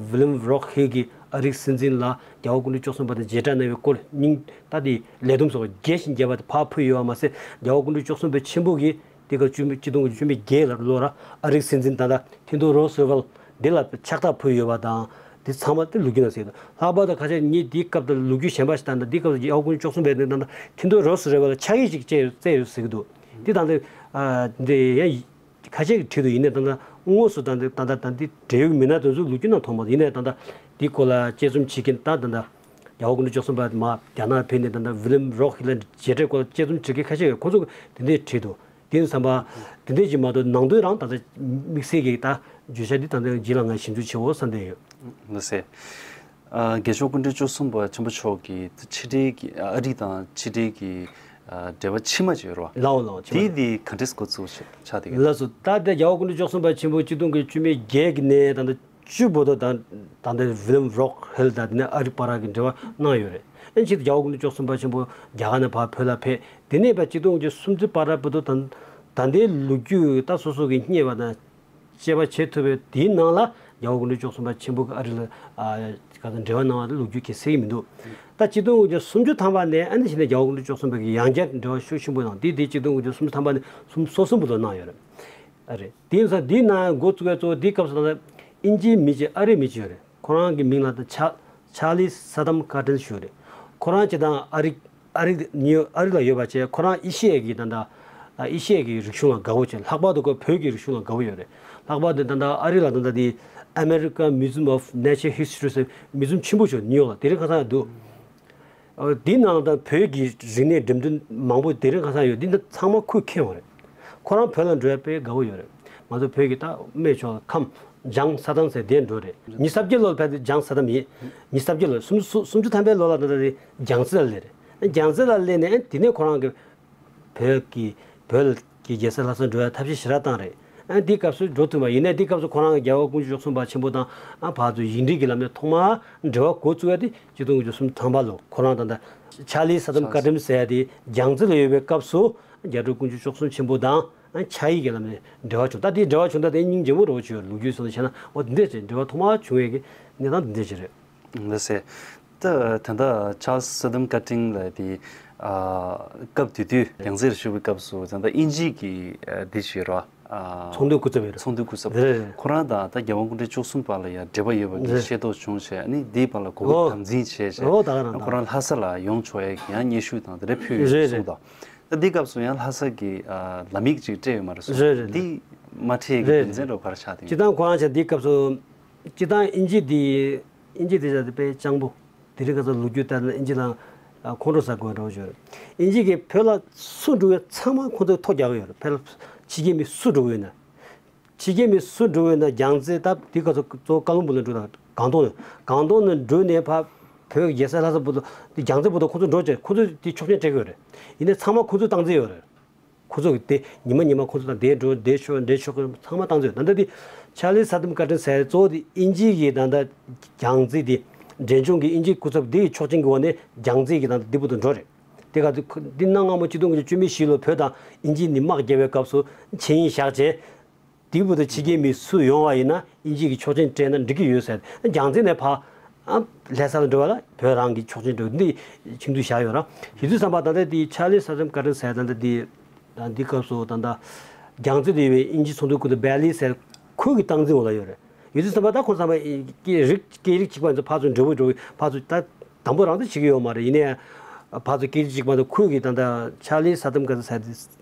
ཝི་ལིམ་རོག་ཧིལ་གྱིས་ཨ་རིའི་སྲིད་འཛིན་ལ་རྒྱལ་བ་སྐུ་ཕྲེང་བཅུ་གསུམ་པ་དང་མཇལ་འཕྲད་གནང་བའི་སྐོར་སྙིང་ད་དེ་ལས་བསྡོམས་སོགས་རྒྱས་ཤིང་རྒྱས་པ་དེ་ཕར་ཕུལ་ཡོད་པ་མ་ཟད། རྒྱལ་བ་སྐུ་ཕྲེང་བཅུ་གསུམ་པའི་ཆེན་པོ་གིས་དེ་སྐབས་བཅུ་མེད་ཆིག་སྟོང་དགུ་བརྒྱ་བཅུ་མེད་བརྒྱད་ལ་ལོ་ར་ཨ་རིའི་སྲིད་འཛིན་ད་ལྟ་ཐི་དོ་རོ་སི་རོ་ཝེལ་འདི་ལ་ཕྱག་རྟགས་ཕུལ་ཡོད་པ་དང་། འདི་ཚང་མ་དེ་ལོ་རྒྱུས་ནང་གསལ་འདུག་ལྷག་པར་དུ་ཁ་ཤས་ངས་འདིའི་སྐབས་དང་ལོ་རྒྱུས་གཞན་པ་ཞིག་བལྟས་ན། འདིའི་སྐབས་སུ་རྒྱལ་བ་སྐུ་ཕྲེང་བཅུ་གསུམ་པའི་དེ་ད་ལྟ་ཐི་དོ་རོ་སི་རོ་ཝེལ་ལ་ཕྱག་ཡིག་ཅིག་བཅས་བསྩལ་ཡོད་ཟེར་གྱི་འདུག་འདི་ད་ལྟ་ཨ་འདི་ཡང་ཁ་ཤས་ཀྱིས་བྲིས་འདུག་ཡིན་ནའི་ད་ལྟ་དངོས་སུ་ད་ལྟ་ད་ལྟ་ད་འདི་འབྲེལ་ཡོད་མི་སྣ་དེ་ཚོ་ལོ་རྒྱུས་ནང་མཐོང་མ་སོང་། ཡིན་ནའི་ད་ལྟ་ དེའི་སྐོར་ལ་དཔྱད་རྩོམ་བྱེད་མཁན་ད་ད་ལྟ་རྒྱལ་བ་དགུང་གྲོན་བཅུ་གསུམ་པ་མར་རྒྱ་ནག་ཕེབས་ནས་ད་ལྟ་ཝི་ལིམ་རོག་ཧིལ་ལ་མཇལ་འཕྲད་སྐོར་དཔྱད་རྩོམ་བྲིས་མཁན་ཁ་ཤས་ཡོད། ཁོང་ཚོ་དེ་འདྲས་བྲིས་འདུག་དེ་ཡིན་ཙང་པ་དེ་འདྲས་ཅིག་མ་གཏོགས་ནང་དོན་རང་ད་ལྟ་དམིགས་བསལ་གྱི་ད་བརྗོད་བྱ་འདི་ད་ལྟ་རྗེས་ལ་ང་ཞིབ་འཇུག་བྱེད་འོ་བསམ་བསྡད་ཡོད། ལགས་སེ། ཨ། རྒྱལ་མཆོག་སྐུ་ཕྲེང་བཅུ་གསུམ་པ་ཆེན་པོ་མཆོག་གིས་ཕྱི་འབྲེལ་གྱི་ཨ་རི་དང་ཕྱི་འབྲེལ་གྱི་ཨ་འབྲེལ་བ་ཕྱི་མ་ཅིག་ཡོད་རེད་བ། ལའོ་ལའོ་ཕྱི་མ། དེ་དེ་ག་འདྲས་འགོ་བཙུགས་ཆགས་བསྡད་ཀྱི་ལགས་སོ། ད་ལྟ་རྒྱལ་བ་སྐུ་ཕྲེང་བཅུ་གསུམ་པ་ཆེན་པོ་ཆིག་སྟོང་དགུ་བརྒྱ་བཅུ་མེད་བརྒྱད་ཀྱི་ནས་ད་ལྟ་བཅུ་བར་དུ་ད་ད་ལྟ་ཝི་ལིམ་རོག་ཧིལ་དང་དེ་ནས་ཨ་རི་བར་གྱི་འབྲེལ་བ་གནང་ཡོད་རེད། ཨ་ནི་ཕྱིས་སུ་རྒྱལ་བ་སྐུ་ཕྲེང་བཅུ་གསུམ་པ་ཆེན་པོ་རྒྱ་གར་ནས་ཕར་བོད་ལ་ཕེབས། དེ་ནས་ཕར་ཆིག་སྟོང་དགུ་བརྒྱ་སུམ་ཅུ་བར་བར་དུ་ད་ད་ལྟའི་ལོ་རྒྱུས་ད་སོ་སོ་གིས་རྙེད་པ་དང་དཔྱད་པ་བྱེད་ཐུབ་པའི་དེའི་ནང་ལ་རྒྱལ་བ་སྐུ་ཕྲེང་བཅུ་གསུམ་པ་ཆེན་པོ་གིས་ཨ་རི་ལ་ཨ་ག་ཚོད་འབྲེལ་བ་གནང་བ་དེ་ལོ་རྒྱུས་ག་ཚོད་ཡིན་མི་འདུག་ད་ཆིག་སྟོང་དགུ་བརྒྱ་སུམ་ཅུ་ཐམ་པ་ནས་ཨ་ནི་གཞི་ནས་རྒྱལ་བ་སྐུ་ཕྲེང་བཅུ་གསུམ་པ་གིས་ཡང་བསྐྱར་འབྲེལ་བ་ཤུགས་ཆེན་པོ་གནང་། དེ་དེ་ཆིག་སྟོང་དགུ་བརྒྱ་སུམ་ཅུ་ཐམ་པ་ནས་སུམ་ཅུ་སོ་གསུམ་བར་དུ་གནང་ཡོད་རེད། ཨ་རེད། དེ་ཡིན་ཙང་དེའི་ནང་འགོ་བཙུགས་པའི་གཙོ་བོ་དེའི་སྐབས་སུ་ད་ལྟ་དབྱིན་ཇིའི་མི་ཅིག་ཨ་རིའི་མི་ཅིག་ཡོད་རེད། ཁོ་རང་གི་མིང་ལ་ད་ཆ་ཆར་ལི་ས་དམ་ཀར་ཏན་ཞུ་རེད། ཁོ་རང་སྤྱིར་བཏང་ཨ་རི་ཨ་རི་ནིའུ་ཨ་རི་ལ་ཡོད་པ་བྱས། ཁོ་རང་ཨེ་ཤི་ཡའི་གི་ད་ལྟ་ཨེ་ཤི་ཡའི་གི་རིག་གཞུང་ལ་དགའ་བོ་བྱས། ལྷག་པར་དུ་ཁོ་བོད་ཀྱི་རིག་གཞུང་ལ་དགའ་བོ་ཡོད་རེད། ལྷག་པར་དུ་ད་ལྟ་ཨ་རི་ལ་ད་ལྟ་དེ་American Museum of Natural History ཟེར་མིའུ་ཛིམ་ཆེན་པོ་ཞིག་ནིའུ་ཡོག་ལ་དེ་རིང་ཁ་སང་ཡང་འདུག་འདིའི་ནང་ལ་ད་བོད་ཀྱི་རིག་གནས་འགྲེམས་སྟོན་མང་པོ་དེ་རིང་ཁ་སང་ཡོད། འདི་འདི་ཚང་མ་ཁོས་མཁྱེན་པ་རེད། ཁོ་རང་བོད་ལ་འགྲོ་ཡ་དཔེ་དགའ་བོ་ཡོད་རེད། ང་ཚོ་བོད་ཀྱི་ད་སྨད་ཕྱོགས་ལ་ཁམས་འཇང་ས་ཐང་ཟེར་དེར་འགྲོ་རེད། ཉི་ཤུ་རྩ་བརྒྱད་ལོར་ཕེབས་ཏེ་འཇང་ས་ཐང་ཡིན། ཉི་ཤུ་རྩ་བརྒྱད་ལོར་སུམ་ཅུ་སུམ་ཅུ་ཐམ་པའི་ལོ་ལ་ད་ལྟ་རྒྱང་རྩེ་ལ་སླེབས་རེད། རྒྱང་རྩེ་ལ་སླེབས་ནས་དེ་ནས་ཁོ་རང་གི་བོད་ཀྱི་བོད་ཀྱི་རྒྱལ་ས་ལྷ་སར་འགྲོ་བའི་ཐབས་ཤེས་ཞེ་དྲག་བཏང་རེད། ཨ་འདི་སྐབས་སུ་འགྲོ་ཐུབ་པ་ཡིན་ནའི་འདི་སྐབས་སུ་ཁོ་རང་གི་རྒྱལ་བ་དགུང་གྲངས་བཅུ་གསུམ་པ་ཆེན་པོ་དང་ཨ་ཕར་ཚུར་ཡིག་འབྲེལ་གྱི་ལམ་ནས་ཐོག་མར་འབྲེལ་བ་འགོ་བཙུགས་ཡ་དེ་ཆིག་སྟོང་དགུ་བརྒྱ་སུམ་ཅུ་ཐམ་པ་ལོ། ཁོ་རང་དང་ད་ཆར་ལི་ས་དམ་ཀར་ཏན་ཟེར་ཡ་དེ་རྒྱང་རྩེ་ལ་ཡོད་པའི་སྐབས་སུ་རྒྱ་བོད་དགུང་གྲངས་བཅུ་གསུམ་ཆེན་པོ་དང་ཨ་ཕྱག་ཡིག་གི་ལམ་ནས་འབྲེལ་བ་བྱུང་། ད་དེ་འབྲེལ་བ་བྱུང་ད་དེ་སྙིང་རྗེ་མོ་རེད་བ། ཆོས་ལོ་རྒྱུས་སོགས་ནས་བཤད་ན་འོ་འདི་འདྲ་ཅིག་འབྲེལ་བ་ཐོག་མར་བྱུང་བའི་གི་གནས་སྟངས་འདི་འདྲ་ཅིག་རེད། ལགས་སེ། ད་ད་ལྟ་ཆར་ལི་ས་དམ་ཀར་ཏན་ལགས་དེ་ཨ་སྐབས་དེ་དུས་རྒྱང་རྩེར་བཞུགས་པའི་སྐབས་སུ་ད་ལྟ་དབྱིན་ཇི་གི་ཨ་འདི་ཞིག་ར་ཨ་ཚོགས་འདུའི་སྐུ་ཚབ་ཡིན་ར། ཚོགས་འདུའི་སྐུ་ཚབ། རེད་རེད། ཁོ་རང་དང་ད་རྒྱལ་དབང་སྐུ་ཕྲེང་བཅུ་གསུམ་པ་ལ་ཡང་འབྲེལ་བ་ཡོད་པ་གི་རེད། ཤེས་རྟོགས་བྱུང་བྱས་ཨ་ནི་འདིའི་བར་ལ་གོ་སྐབས་ཨོ། དམ་འཛིན་བྱས་བྱས་ཨོ་ད་ག་རང་ཨ་ད་ཁོ་རང་ལྷ་ས་ལ་ཡོང་ཆོག་ཡས་ཀྱི་ཡང་སྙན་ཞུ་དང་དེ་འདྲ་ཕུལ་ཡོད་རེད་གསུངས་རེད། དང་། ད་འདི་སྐབས་སུ་ཡང་ལྷ་ས་གི་ཨ་ལམ་ཡིག་ཅིག་སྤྲད་ཡོད་མ་རེད་གསུངས། རེད་རེད་རེད། འདི་མ་སྤྲད་ཀྱི་རྒྱུ་མཚན་རེད་རེད། རོ་ག་རེ་ཆགས་དེ་སྤྱིར་ཡོད། བཏང་ཁོ་རང་ཆ་འདི་སྐབས་སུ་སྤྱིར་བཏང་དབྱིན་ཇི་འདི་དབྱིན་ཇི་འདི་ཆ་འདི་དཔེ་སྤྱང་པོ། དེ་རིང་ཁ་སང་ལོ་རྒྱུས་ལྟར་ན་དབྱིན་ཇི་ལ་ཨ་ཁོང་ཁྲོ་ཟ་དགོས་འགྲོ་བཞིན་རེད། དབྱིན་ཇི་གིས་བོད་ལ་སུ་འགྲོ་ཡོད་ཚང་མ་ཁོང་ཚོས་ཐོ་རྒྱག་གི་ཡོད་རེད། བོད་ལ་ཕྱི་རྒྱལ་མི་སུ་འགྲོ་གི་ཡོད་ན། ཕྱི་རྒྱལ་མི་སུ་འགྲོ་གི་ཡོད་ན་རྒྱང་རྩེ་སྟབས་དེ་ག་ཚོད་གཙོ་བོ་ཀ་ལོན་སྦུག་ལ་འགྲོ་དང་སྒང་ཏོག་ནས་སྒང་ཏོག་ནས་འགྲོ་ནས་ཕར་བོད་ཀྱི་རྒྱལ་ས་ལྷ་ས་བར་དུ་དེ་རྒྱང་རྩེ་བར་དུ་ཁོ་ཚོ་འགྲོ་བྱས་ཁོ་ཚོས་དེ་ཆོག་མཆན་སྤྲད་གི་ཡོད་རེད། ཡིན་ནའི་ཚང་མ་ཁོ་ཚོས་བཏང་རྩིས་ཡོད་རེད། ཁོ་ཚོ་གི་དེ་ཉི་མ་ཉི་མ་ཁོ་ཚོ་དང་དེ་འགྲོ་དེ་ཆོག་འདྲེ་ཆོག་གི་ཚང་མ་བཏང་རྩིས་ཡོད། ད་ལྟ་དེ་ཆར་ལི་ས་དམ་བཀའ་དྲིན་ཟེར་གཙོ་བོ་དེ་དབྱིན་ཇི་གི་ད་ལྟ་རྒྱང་རྩེ་དེ་འབྲས་ལྗོངས་ཀྱི་དབྱིན་ཇིའི་སྐུ་ཚབ་དེ་ཡི་ཆོག་མཆན་གྱི་འོག་ནས་རྒྱང་རྩེ་གི་ད་ལྟ་དེ་བར་དུ་འགྲོ་རེད། དེ་ག་དེ་ཁོ་འདི་གནའ་སྔ་མོ་ཆིག་སྟོང་དགུ་བརྒྱ་བཅུ་མེད་བཞི་ལོ་བོད་དང་དབྱིན་ཇིའི་ནི་དམག་རྒྱག་པའི་སྐབས་སུ་ཆིངས་ཡིག་བཞག་རྗེས། དེའི་བར་དུ་ཕྱི་རྒྱལ་མི་སུ་ཡོང་བ་ཡིན་ན་དབྱིན་ཇི་གི་ཆོག་མཆན་སྤྲད་ན་འགྲིག་གི་ཡོད་ཟེར། རྒྱང་རྩེ་ནས་ཕར་ཨ་ལྷ་ས་ལ་འགྲོ་བ་ལ་བོད་རང་གི་ཆོག་མཆན་སྤྲད་འདི་ཆིངས་འདུ་བཞག་ཡོད་ར། ཡིན་དུས་ཙམ་པ་ད་ལྟ་དེ་ཆར་ལི་ས་དམ་བཀའ་དྲིན་ཟེར་ད་ལྟ་དེ་ད་འདི་སྐབས་སུ་ད་ལྟ་རྒྱང་རྩེ་དུ་ཡོད་པའི་དབྱིན་ཇི་ཚོགས་འདུའི་སྐུ་ཚབ་བྷེ་ལི་ཟེར་ཁོས་གི་སྟངས་འཛིན་འོག་ལ་ཡོད་རེད། ཡིན་དུས་ཙམ་པ་ད་ཁོང་ཚང་མ་སྐད་རིགས་སྐད་རིགས་གཅིག་པ་ཚོ་ཕར་ཚུར་འབྲེལ་བ་འགྲོ་གི་ཕར་ཚུར་ད་དང་པོ་རང་ད་བྱེད་ཀྱི་ཡོད་མ་རེད། ཡིན་ནའི་ཕར་ཚུར་སྐད་རིགས་གཅིག་པ་ཚོ་ཁོས་གི་ད་ལྟ་ཆར་ལི་ས་དམ་བཀའ་དྲིན་ཟེར་དེ།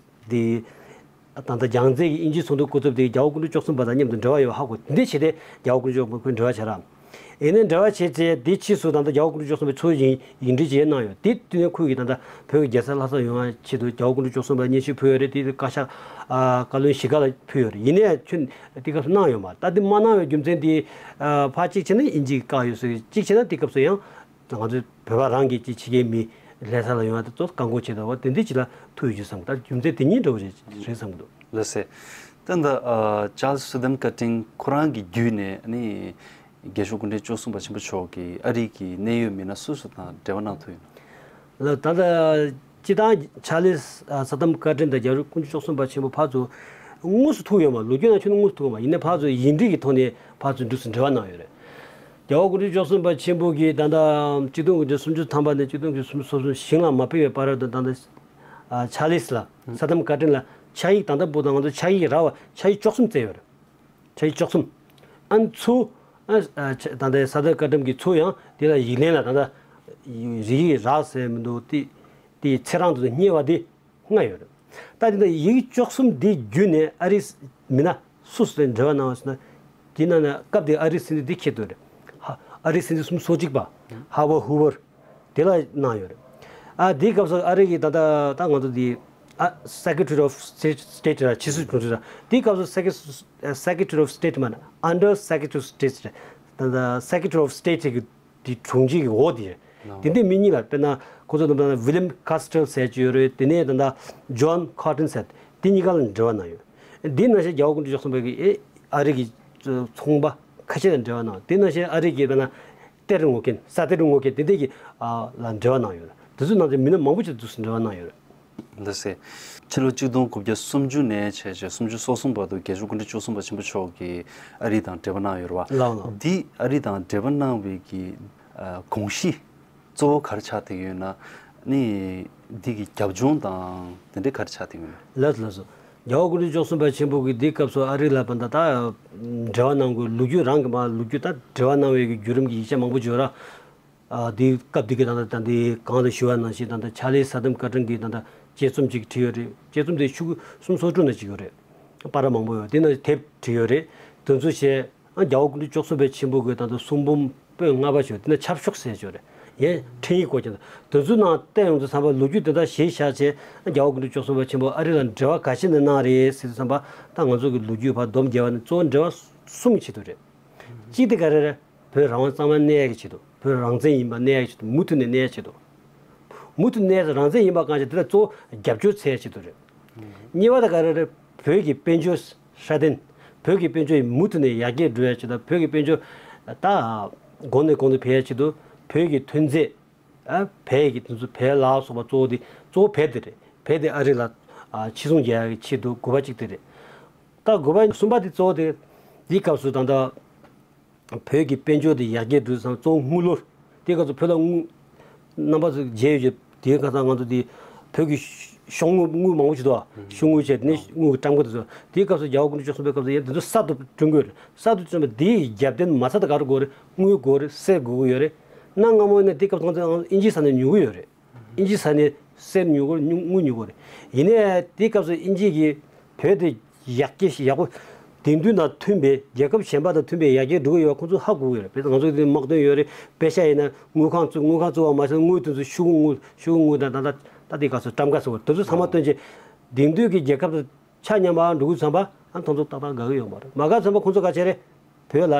དེ། ད་ལྟ་རྒྱང་རྩེ་གི་དབྱིན་ཇིའི་ཚོགས་འདུའི་སྐུ་ཚབ་དེ་རྒྱལ་བ་སྐུ་ཕྲེང་བཅུ་གསུམ་པ་དང་མཉམ་དུ་འབྲེལ་བ་ཡོད་ཧ་གོ། དེ་འདྲ་བྱས་ཏེ་རྒྱལ་བ་སྐུ་ཕྲེང་བཅུ་གསུམ་པ་ཁོས་འབྲེལ་བ་བྱས་ར། ཡིན་ནའི་འབྲེལ་བ་བྱས་རྗེས་དེའི་ཕྱིས་སུ་ད་ལྟ་རྒྱལ་བ་སྐུ་ཕྲེང་བཅུ་གསུམ་པས་ཚུར་ཡིག་ཡིག་འབྲེལ་བྱས་གནང་ཡོད། དེ་དུས་ནས་ཁོས་ཀྱིས་ད་ལྟ་བོད་ཀྱི་རྒྱལ་ས་ལྷ་སར་ཡོང་བའི་ཆེད་དུ་རྒྱལ་བ་སྐུ་ཕྲེང་བཅུ་གསུམ་པར་སྙན་ཞུ་ཕུལ་ཡོད་རེད། དེ་བཀའ་ཤག་ཨ་བཀའ་བློན་བཞི་ཀ་ལ་ཕུལ་ཡོད་རེད། ཡིན་ནའི་ཁྱོད་དེ་སྐབས་སུ་གནང་ཡོད་མ་རེད། ད་དེ་མ་གནང་བའི་རྒྱུ་མཚན་དེ་ཨ་ཕར་གཅིག་བྱས་ན་དབྱིན་ཇི་གིས་བཀག་ཡོད་ཟེར། གཅིག་བྱས་ན་དེ་སྐབས་སུ་ཡང་། ང་ཚོའི་བོད་པ་རང་གིས་ཅིག་ཕྱི་རྒྱལ་མི་ལྷ་ས་ལ་ཡོང་བ་དེ་ཚོ་བཀག་འགོག་བྱེད་དགོས་པ་དེ་འདྲ་ཅིག་ལ་ཐུག་ཡོད་ཅེས་བསམ་གི། ད་རྒྱུ་མཚན་དེ་གཉིས་འདྲ་བོ་རེད་རེད་བསམ་གི་འདུག་ལགས་སེ། ད་ལྟ་ཨ་ཆར་ལི་ས་དམ་བཀའ་དྲིན་ཁོ་རང་གི་བརྒྱུད་ནས་ནི་རྒྱལ་མཆོག་སྐུ་ཕྲེང་བཅུ་གསུམ་པ་ཆེན་པོ་མཆོག་གིས་ཨ་རི་གི་གནད་ཡོད་མི་སྣ་སུ་སུ་དང་འབྲེལ་བ་གནང་ཐུབ་ཡོད་ན། ལགས། ད་ལྟ་སྤྱིར་བཏང་ཆར་ལི་ས་དམ་བཀའ་དྲིན་དང་རྒྱལ་བ་སྐུ་ཕྲེང་བཅུ་གསུམ་པ་ཆེན་པོ་ཕར་ཚུར་དངོས་སུ་ཐུག་ཡོད་མ་རེད། ལོ་རྒྱུས་ནང་ཁྱོན་ནས་དངོས་སུ་ཐུག་ཡོད་མ་རེད། ཡིན་ནའི་ཕར་ཚུར་ཡིག་འབྲེལ་གྱི་ཐོག་ནས་ཕར་ཚུར་འབྲེལ་བ་གནང་ཡོད་རེད། རྒྱལ་བ་སྐུ་ཕྲེང་བཅུ་གསུམ་པ་ཆེན་པོ་གིས་ད་ལྟ་ཆིག་སྟོང་དགུ་བརྒྱ་སུམ་ཅུ་ཐམ་པ་ནས་ཆིག་སྟོང་དགུ་བརྒྱ་སུམ་ཅུ་སོ་གསུམ་ཞིང་ལ་མ་ཕེབས་པའི་བར་དུ་ད་ལྟ་ཨ་ཆར་ལི་ལ་ས་དམ་བཀའ་དྲིན་ལ་ཕྱག་ཡིག་ད་ལྟ་བར་དུ་ང་ཚོ་ཕྱག་ཡིག་རག་པ་ཕྱག་ཡིག་བཅུ་གསུམ་བཙལ་ཡོད་རེད། ཕྱག་ཡིག་བཅུ་གསུམ། ཨ་ནི་ཚུར་ཨ་ཨ་ཆ་ད་ལྟའི་ས་དམ་བཀའ་དྲིན་གྱིས་ཚུར་ཡང་དེ་ལ་ཡིག་ལན་ལ་ད་ལྟ་རིགས་ཡིག་རག་ཟེར་མི་འདུག་དེ་དེ་ཚེ་རིང་དུ་རྙེད་པ་དེ། ལྔ་ཡོད་རེད། ད་དེ་འདྲ་ཡིག་བཅུ་གསུམ་འདི་བརྒྱུད་ནས་ཨ་རིའི་མི་སྣ་སུ་སུ་དང་འབྲེལ་བ་གནང་བ་ཟེར་ན། དེ་ནང་ནས་སྐབས་དེའི་ཨ་རིའི་སྲིད་འཛིན་འདི་ཁྱེད་ཚོ་རེད། ཧ་ ཨ་རིའི་སྲིད་འཛིན་སུམ་ཅུ་སོ་གཅིག་པ་ཧ་ཝར་ཧུ་ཝར་དེ་ལ་གནང་ཡོད་རེད། ཨ་དེའི་སྐབས་སུ་ཨ་རི་གི་ད་ལྟ་ད་ང་ཚོ་འདི་ཨ་Secretary of State State ར་ཕྱི་སྲིད་དྲུང་ཆེ་ར། དེའི་སྐབས་སུ་Secretary Secretary of State མ་ན་Under Secretary of State རེད། ད་ལྟ་Secretary of State གི་དེ་དྲུང་ཆེ་གི་འོག་དེ་རེད། དེ་འདྲའི་མི་གཉིས་ལ་དཔེར་ན་ཁོ་ཚོ་ནང་པ་ན་William Castle ཟེར་གྱི་ཡོད་རེད། དེ་ནས་ད་ལྟ་John Cotton ཟེར་དེ་གཉིས་ཀ་ལ་འབྲེལ་བ་གནང་ཡོད། དེ་ནང་བཞིན་རྒྱལ་བ་སྐུ་ཕྲེང་བཅུ་གསུམ་པ་གི་ཨེ་ཨ་རི་གི་ཚོང་པ་ཁ་ཤས་དང་འབྲེལ་བ་གནང་། དེ་ནང་བཞིན་ཨ་རི་གི་དཔེར་ན་གཏེར་དངོས་མཁན་ས་གཏེར་དངོས་མཁན་དེ་འདྲས་ཀྱི་ཨ་ལ་འབྲེལ་བ་གནང་ཡོད་རེད། དེ་ཚོ་ནང་བཞིན་མི་སྣ་མང་པོ་ཅིག་འདུག་སེ་འབྲེལ་བ་གནང་ཡོད་རེད། འདི་སེ། ཕྱི་ལོ་གཅིག་སྟོང་དགུ་བརྒྱ་སུམ་ཅུ་ནས་བྱས་བྱས་སུམ་ཅུ་སོ་གསུམ་བར་དུ་རྒྱལ་བ་སྐུ་ཕྲེང་བཅུ་གསུམ་པ་ཆེན་པོ་མཆོག་གིས་ཨ་རི་དང་འབྲེལ་བ་གནང་ཡོད་རེད་བ། ལགས་ལགས། འདི་ཨ་རི་དང་འབྲེལ་བ་གནང་བའི་གི་ཨ་དགོངས་གཞི་གཙོ་བོ་ག་རེ་ཆགས་བསྡད་ཡོད་ན། ནི་འདི་གི་རྒྱབ་ལྗོངས་དང་དེ་འདྲས་ག་རེ་ཆགས་བསྡད་ཡོད་ན། ལགས་སོ་ལགས་སོ། རྒྱལ་བ་སྐུ་ཕྲེང་བཅུ་གསུམ་པ་ཆེན་པོ་གིས་འདིའི་སྐབས་སུ་ཨ་རི་ལ་བ་ད་ད་འབྲེལ་བ་གནང་དགོས་ལོ་རྒྱུས་རང་གི་མ་ལོ་རྒྱུས་ད་འབྲེལ་བ་གནང་བའི་གི་བརྒྱུད་རིམ་གྱི་ཡིག་ཆ་མང་པོ་ཡོད་ར། ཨ་དེའི་སྐབས་དེ་གི་ད་ལྟ་ད་ལྟའི་གང་ལ་ཞུ་བ་ནང་བཞིན་ད་ལྟ་ཆ་ལི་ས་དམ་བཀའ་དྲིན་གྱིས་ད་ལྟ་དཔྱད་རྩོམ་ཅིག་བྲིས་ཡོད་རེད། དཔྱད་རྩོམ་དེ་ཤོག་གུ་སུམ་ཅུ་སོ་དྲུག་ན་ཅིག་ཡོད་རེད། པར་མང་པོ་ཡོད། དེ་ནང་དེབ་བྲིས་ཡོད་རེད། དེ་ཚོ་བྱས་ཨ་རྒྱལ་བ་སྐུ་ཕྲེང་བཅུ་གསུམ་པའི་ཆེན་པོ་གི་ད་ལྟ་གསུང་འབུམ་པོད་ལྔ་པ་ཞིག་ཡོད། དེ་ནང་ཆབ་ཤོག་ཟེར་ཡོད་རེད། ཡང་འཕྲིན་ཡིག་སྐོར་ཀྱང་དེ་ཚོ་ནང་བལྟས་ཡོང་དུས་ཙམ་པ་ལོ་རྒྱུས་དེ་དག་གཞི་བཞག་བྱས་ཨ་རྒྱལ་བ་སྐུ་ཕྲེང་བཅུ་གསུམ་པའི་ཆེན་པོ་ཨ་རི་ལ་འབྲེལ་བ་ག་ཅི་ནས་གནང་རེད་ཟེར་དུས་ཙམ་པ་ད་ང་ཚོ་གི་ལོ་རྒྱུས་ཕར་སྡོམ་རྒྱག་པ་ནི་གཙོ་བོ་འབྲེལ་བ་གསུམ་གྱི་ཆེད་དུ་རེད། གཅིག་དེ་ག་རེ་རེད། བོད་རང་དབང་གཙང་མ་གནས་ཡག་གི་ཆེད་དུ། བོད་རང་བཙན་ཡིན་པ་གནས་ཡག་གི་ཆེད་དུ། མུ་མཐུད་ནས་གནས་ཡག་ཆེད་དུ། མུ་མཐུད་གནས་རང་བཙན་ཡིན་པ་གང་ཞིག་དེ་ལ་གཙོ་བོ་རྒྱབ་སྐྱོར་འཚོལ་ཡག་ཆེད་དུ་རེད། གཉིས་པ་དེ་ག་རེ་རེད། བོད་ཀྱི་དཔལ་འབྱོར་སྲ་བརྟན། བོད་ཀྱི་དཔལ་འབྱོར་མུ་མཐུད་ནས་ཡར་རྒྱས་འགྲོ་ཡག་ཆེད་དུ། བོད་ཀྱི་དཔལ་འབྱོར་ད་གོང་ནས་གོང་དུ་འཕེལ་ཡག་ཆེད་དུ། བོད་ཀྱི་ཐོན་རྫས་ཨ་བལ་གྱི་དེ་ཚོ་བལ་ལ་སོགས་པ་གཙོ་བོ་དེ་གཙོ་བོ་བལ་དེ་རེད། བལ་དེ་ཨ་རི་ལ་ཨ་ཕྱིར་ཚོང་རྒྱག་ཡག་གི་ཆེད་དུ་དགོས་པ་གཅིག་དེ་རེད། ད་དགོས་པ་གསུམ་པ་དེ་གཙོ་བོ་དེ་འདིའི་སྐབས་སུ་ད་ལྟ་བོད་ཀྱི་དཔལ་འབྱོར་དེ་ཡར་རྒྱས་འགྲོ་དུས་ཙམ་གཙོ་བོ་དངུལ་ལོར། དེའི་སྐབས་སུ་བོད་ལ་དངུལ་རྣམ་པ་ཚོ་མཇལ་ཡོད་ཀྱི་དེའི་ཁ་སང་ང་ཚོ་དེ་བོད་ཀྱི་ཤོག་དངུལ་དངུལ་མང་པོ་ཞིག་འདུག་ཨ། ཤོག་དངུལ་བྱས་དེ་ནས་དངུལ་གྱི་ཊམ་ཀ་དེ་ཚོ་དེའི་སྐབས་སུ་རྒྱལ་བ་སྐུ་ཕྲེང་བཅུ་གསུམ་པའི་སྐབས་སུ་ཡང་དེ་ཚོ་གསར་དུ་བསྐྲུན་དགོས་རེད། གསར་དུ་བསྐྲུན་པ་དེའི་རྒྱབ་རྟེན་མ་རྩ་དེ་ག་རེ་དགོས་རེད། དངུལ་དགོས་རེད། གསེར་དགོས་ཀྱི་ཡོད་རེད། གནའ་སྔ་མོ་ནས་དེའི་སྐབས་སུ་ང་ཚོ་ཨིན་ཇིའི་ས་ནས་ཉོ་གི་ཡོད་རེད། ཨིན་ཇིའི་ས་ནས་གསེར་ཉོ་དགོས་རེད། དངུལ་ཉོ་དགོས་རེད། ཡིན་ནའི་དེའི་སྐབས་སུ་ཨིན་ཇི་གིས་བོད་དེ་ཡག་གི་ཡག་པོ་དེང་དུས་དང་མཐུན་པའི་རྒྱལ་ཁབ་གཞན་པ་དང་མཐུན་པའི་ཡར་རྒྱས་འགྲོ་གི་ཡོད་པ་ཁོང་ཚོ་ཧ་གོ་གི་ཡོད་རེད། བོད་ང་ཚོ་དེ་དམག་དོན་ཡོད་རེད། པེ་ཤ་ཡིན་ན་དངུལ་ཁང་བཙུགས། དངུལ་ཁང་བཙུགས་པ་མ་ཟད་དངུལ་དེ་ཚོ་ཤོག་གུ་དངུལ་ཤོག་གུ་དངུལ་དང་ད་ལྟ་ད་དེ་ག་ཚོད་ཊམ་ཀ་ཟེར་བ་དེ་ཚོ་ཚང་མ་བཏོན་བྱས་དེང་དུས་ཀྱི་རྒྱལ་ཁབ་དང་ཆ་མཉམ་པ་འགྲོ་དགོས་བསམ་པ་ཨ་ཁོང་ཚོ་ཏག་ཏག་དགའ་གི་ཡོད་མ་རེད། མ་དགའ་བསམ་པ་ཁོང་ཚོ་ག་བྱས་རེད། བོད་ལ་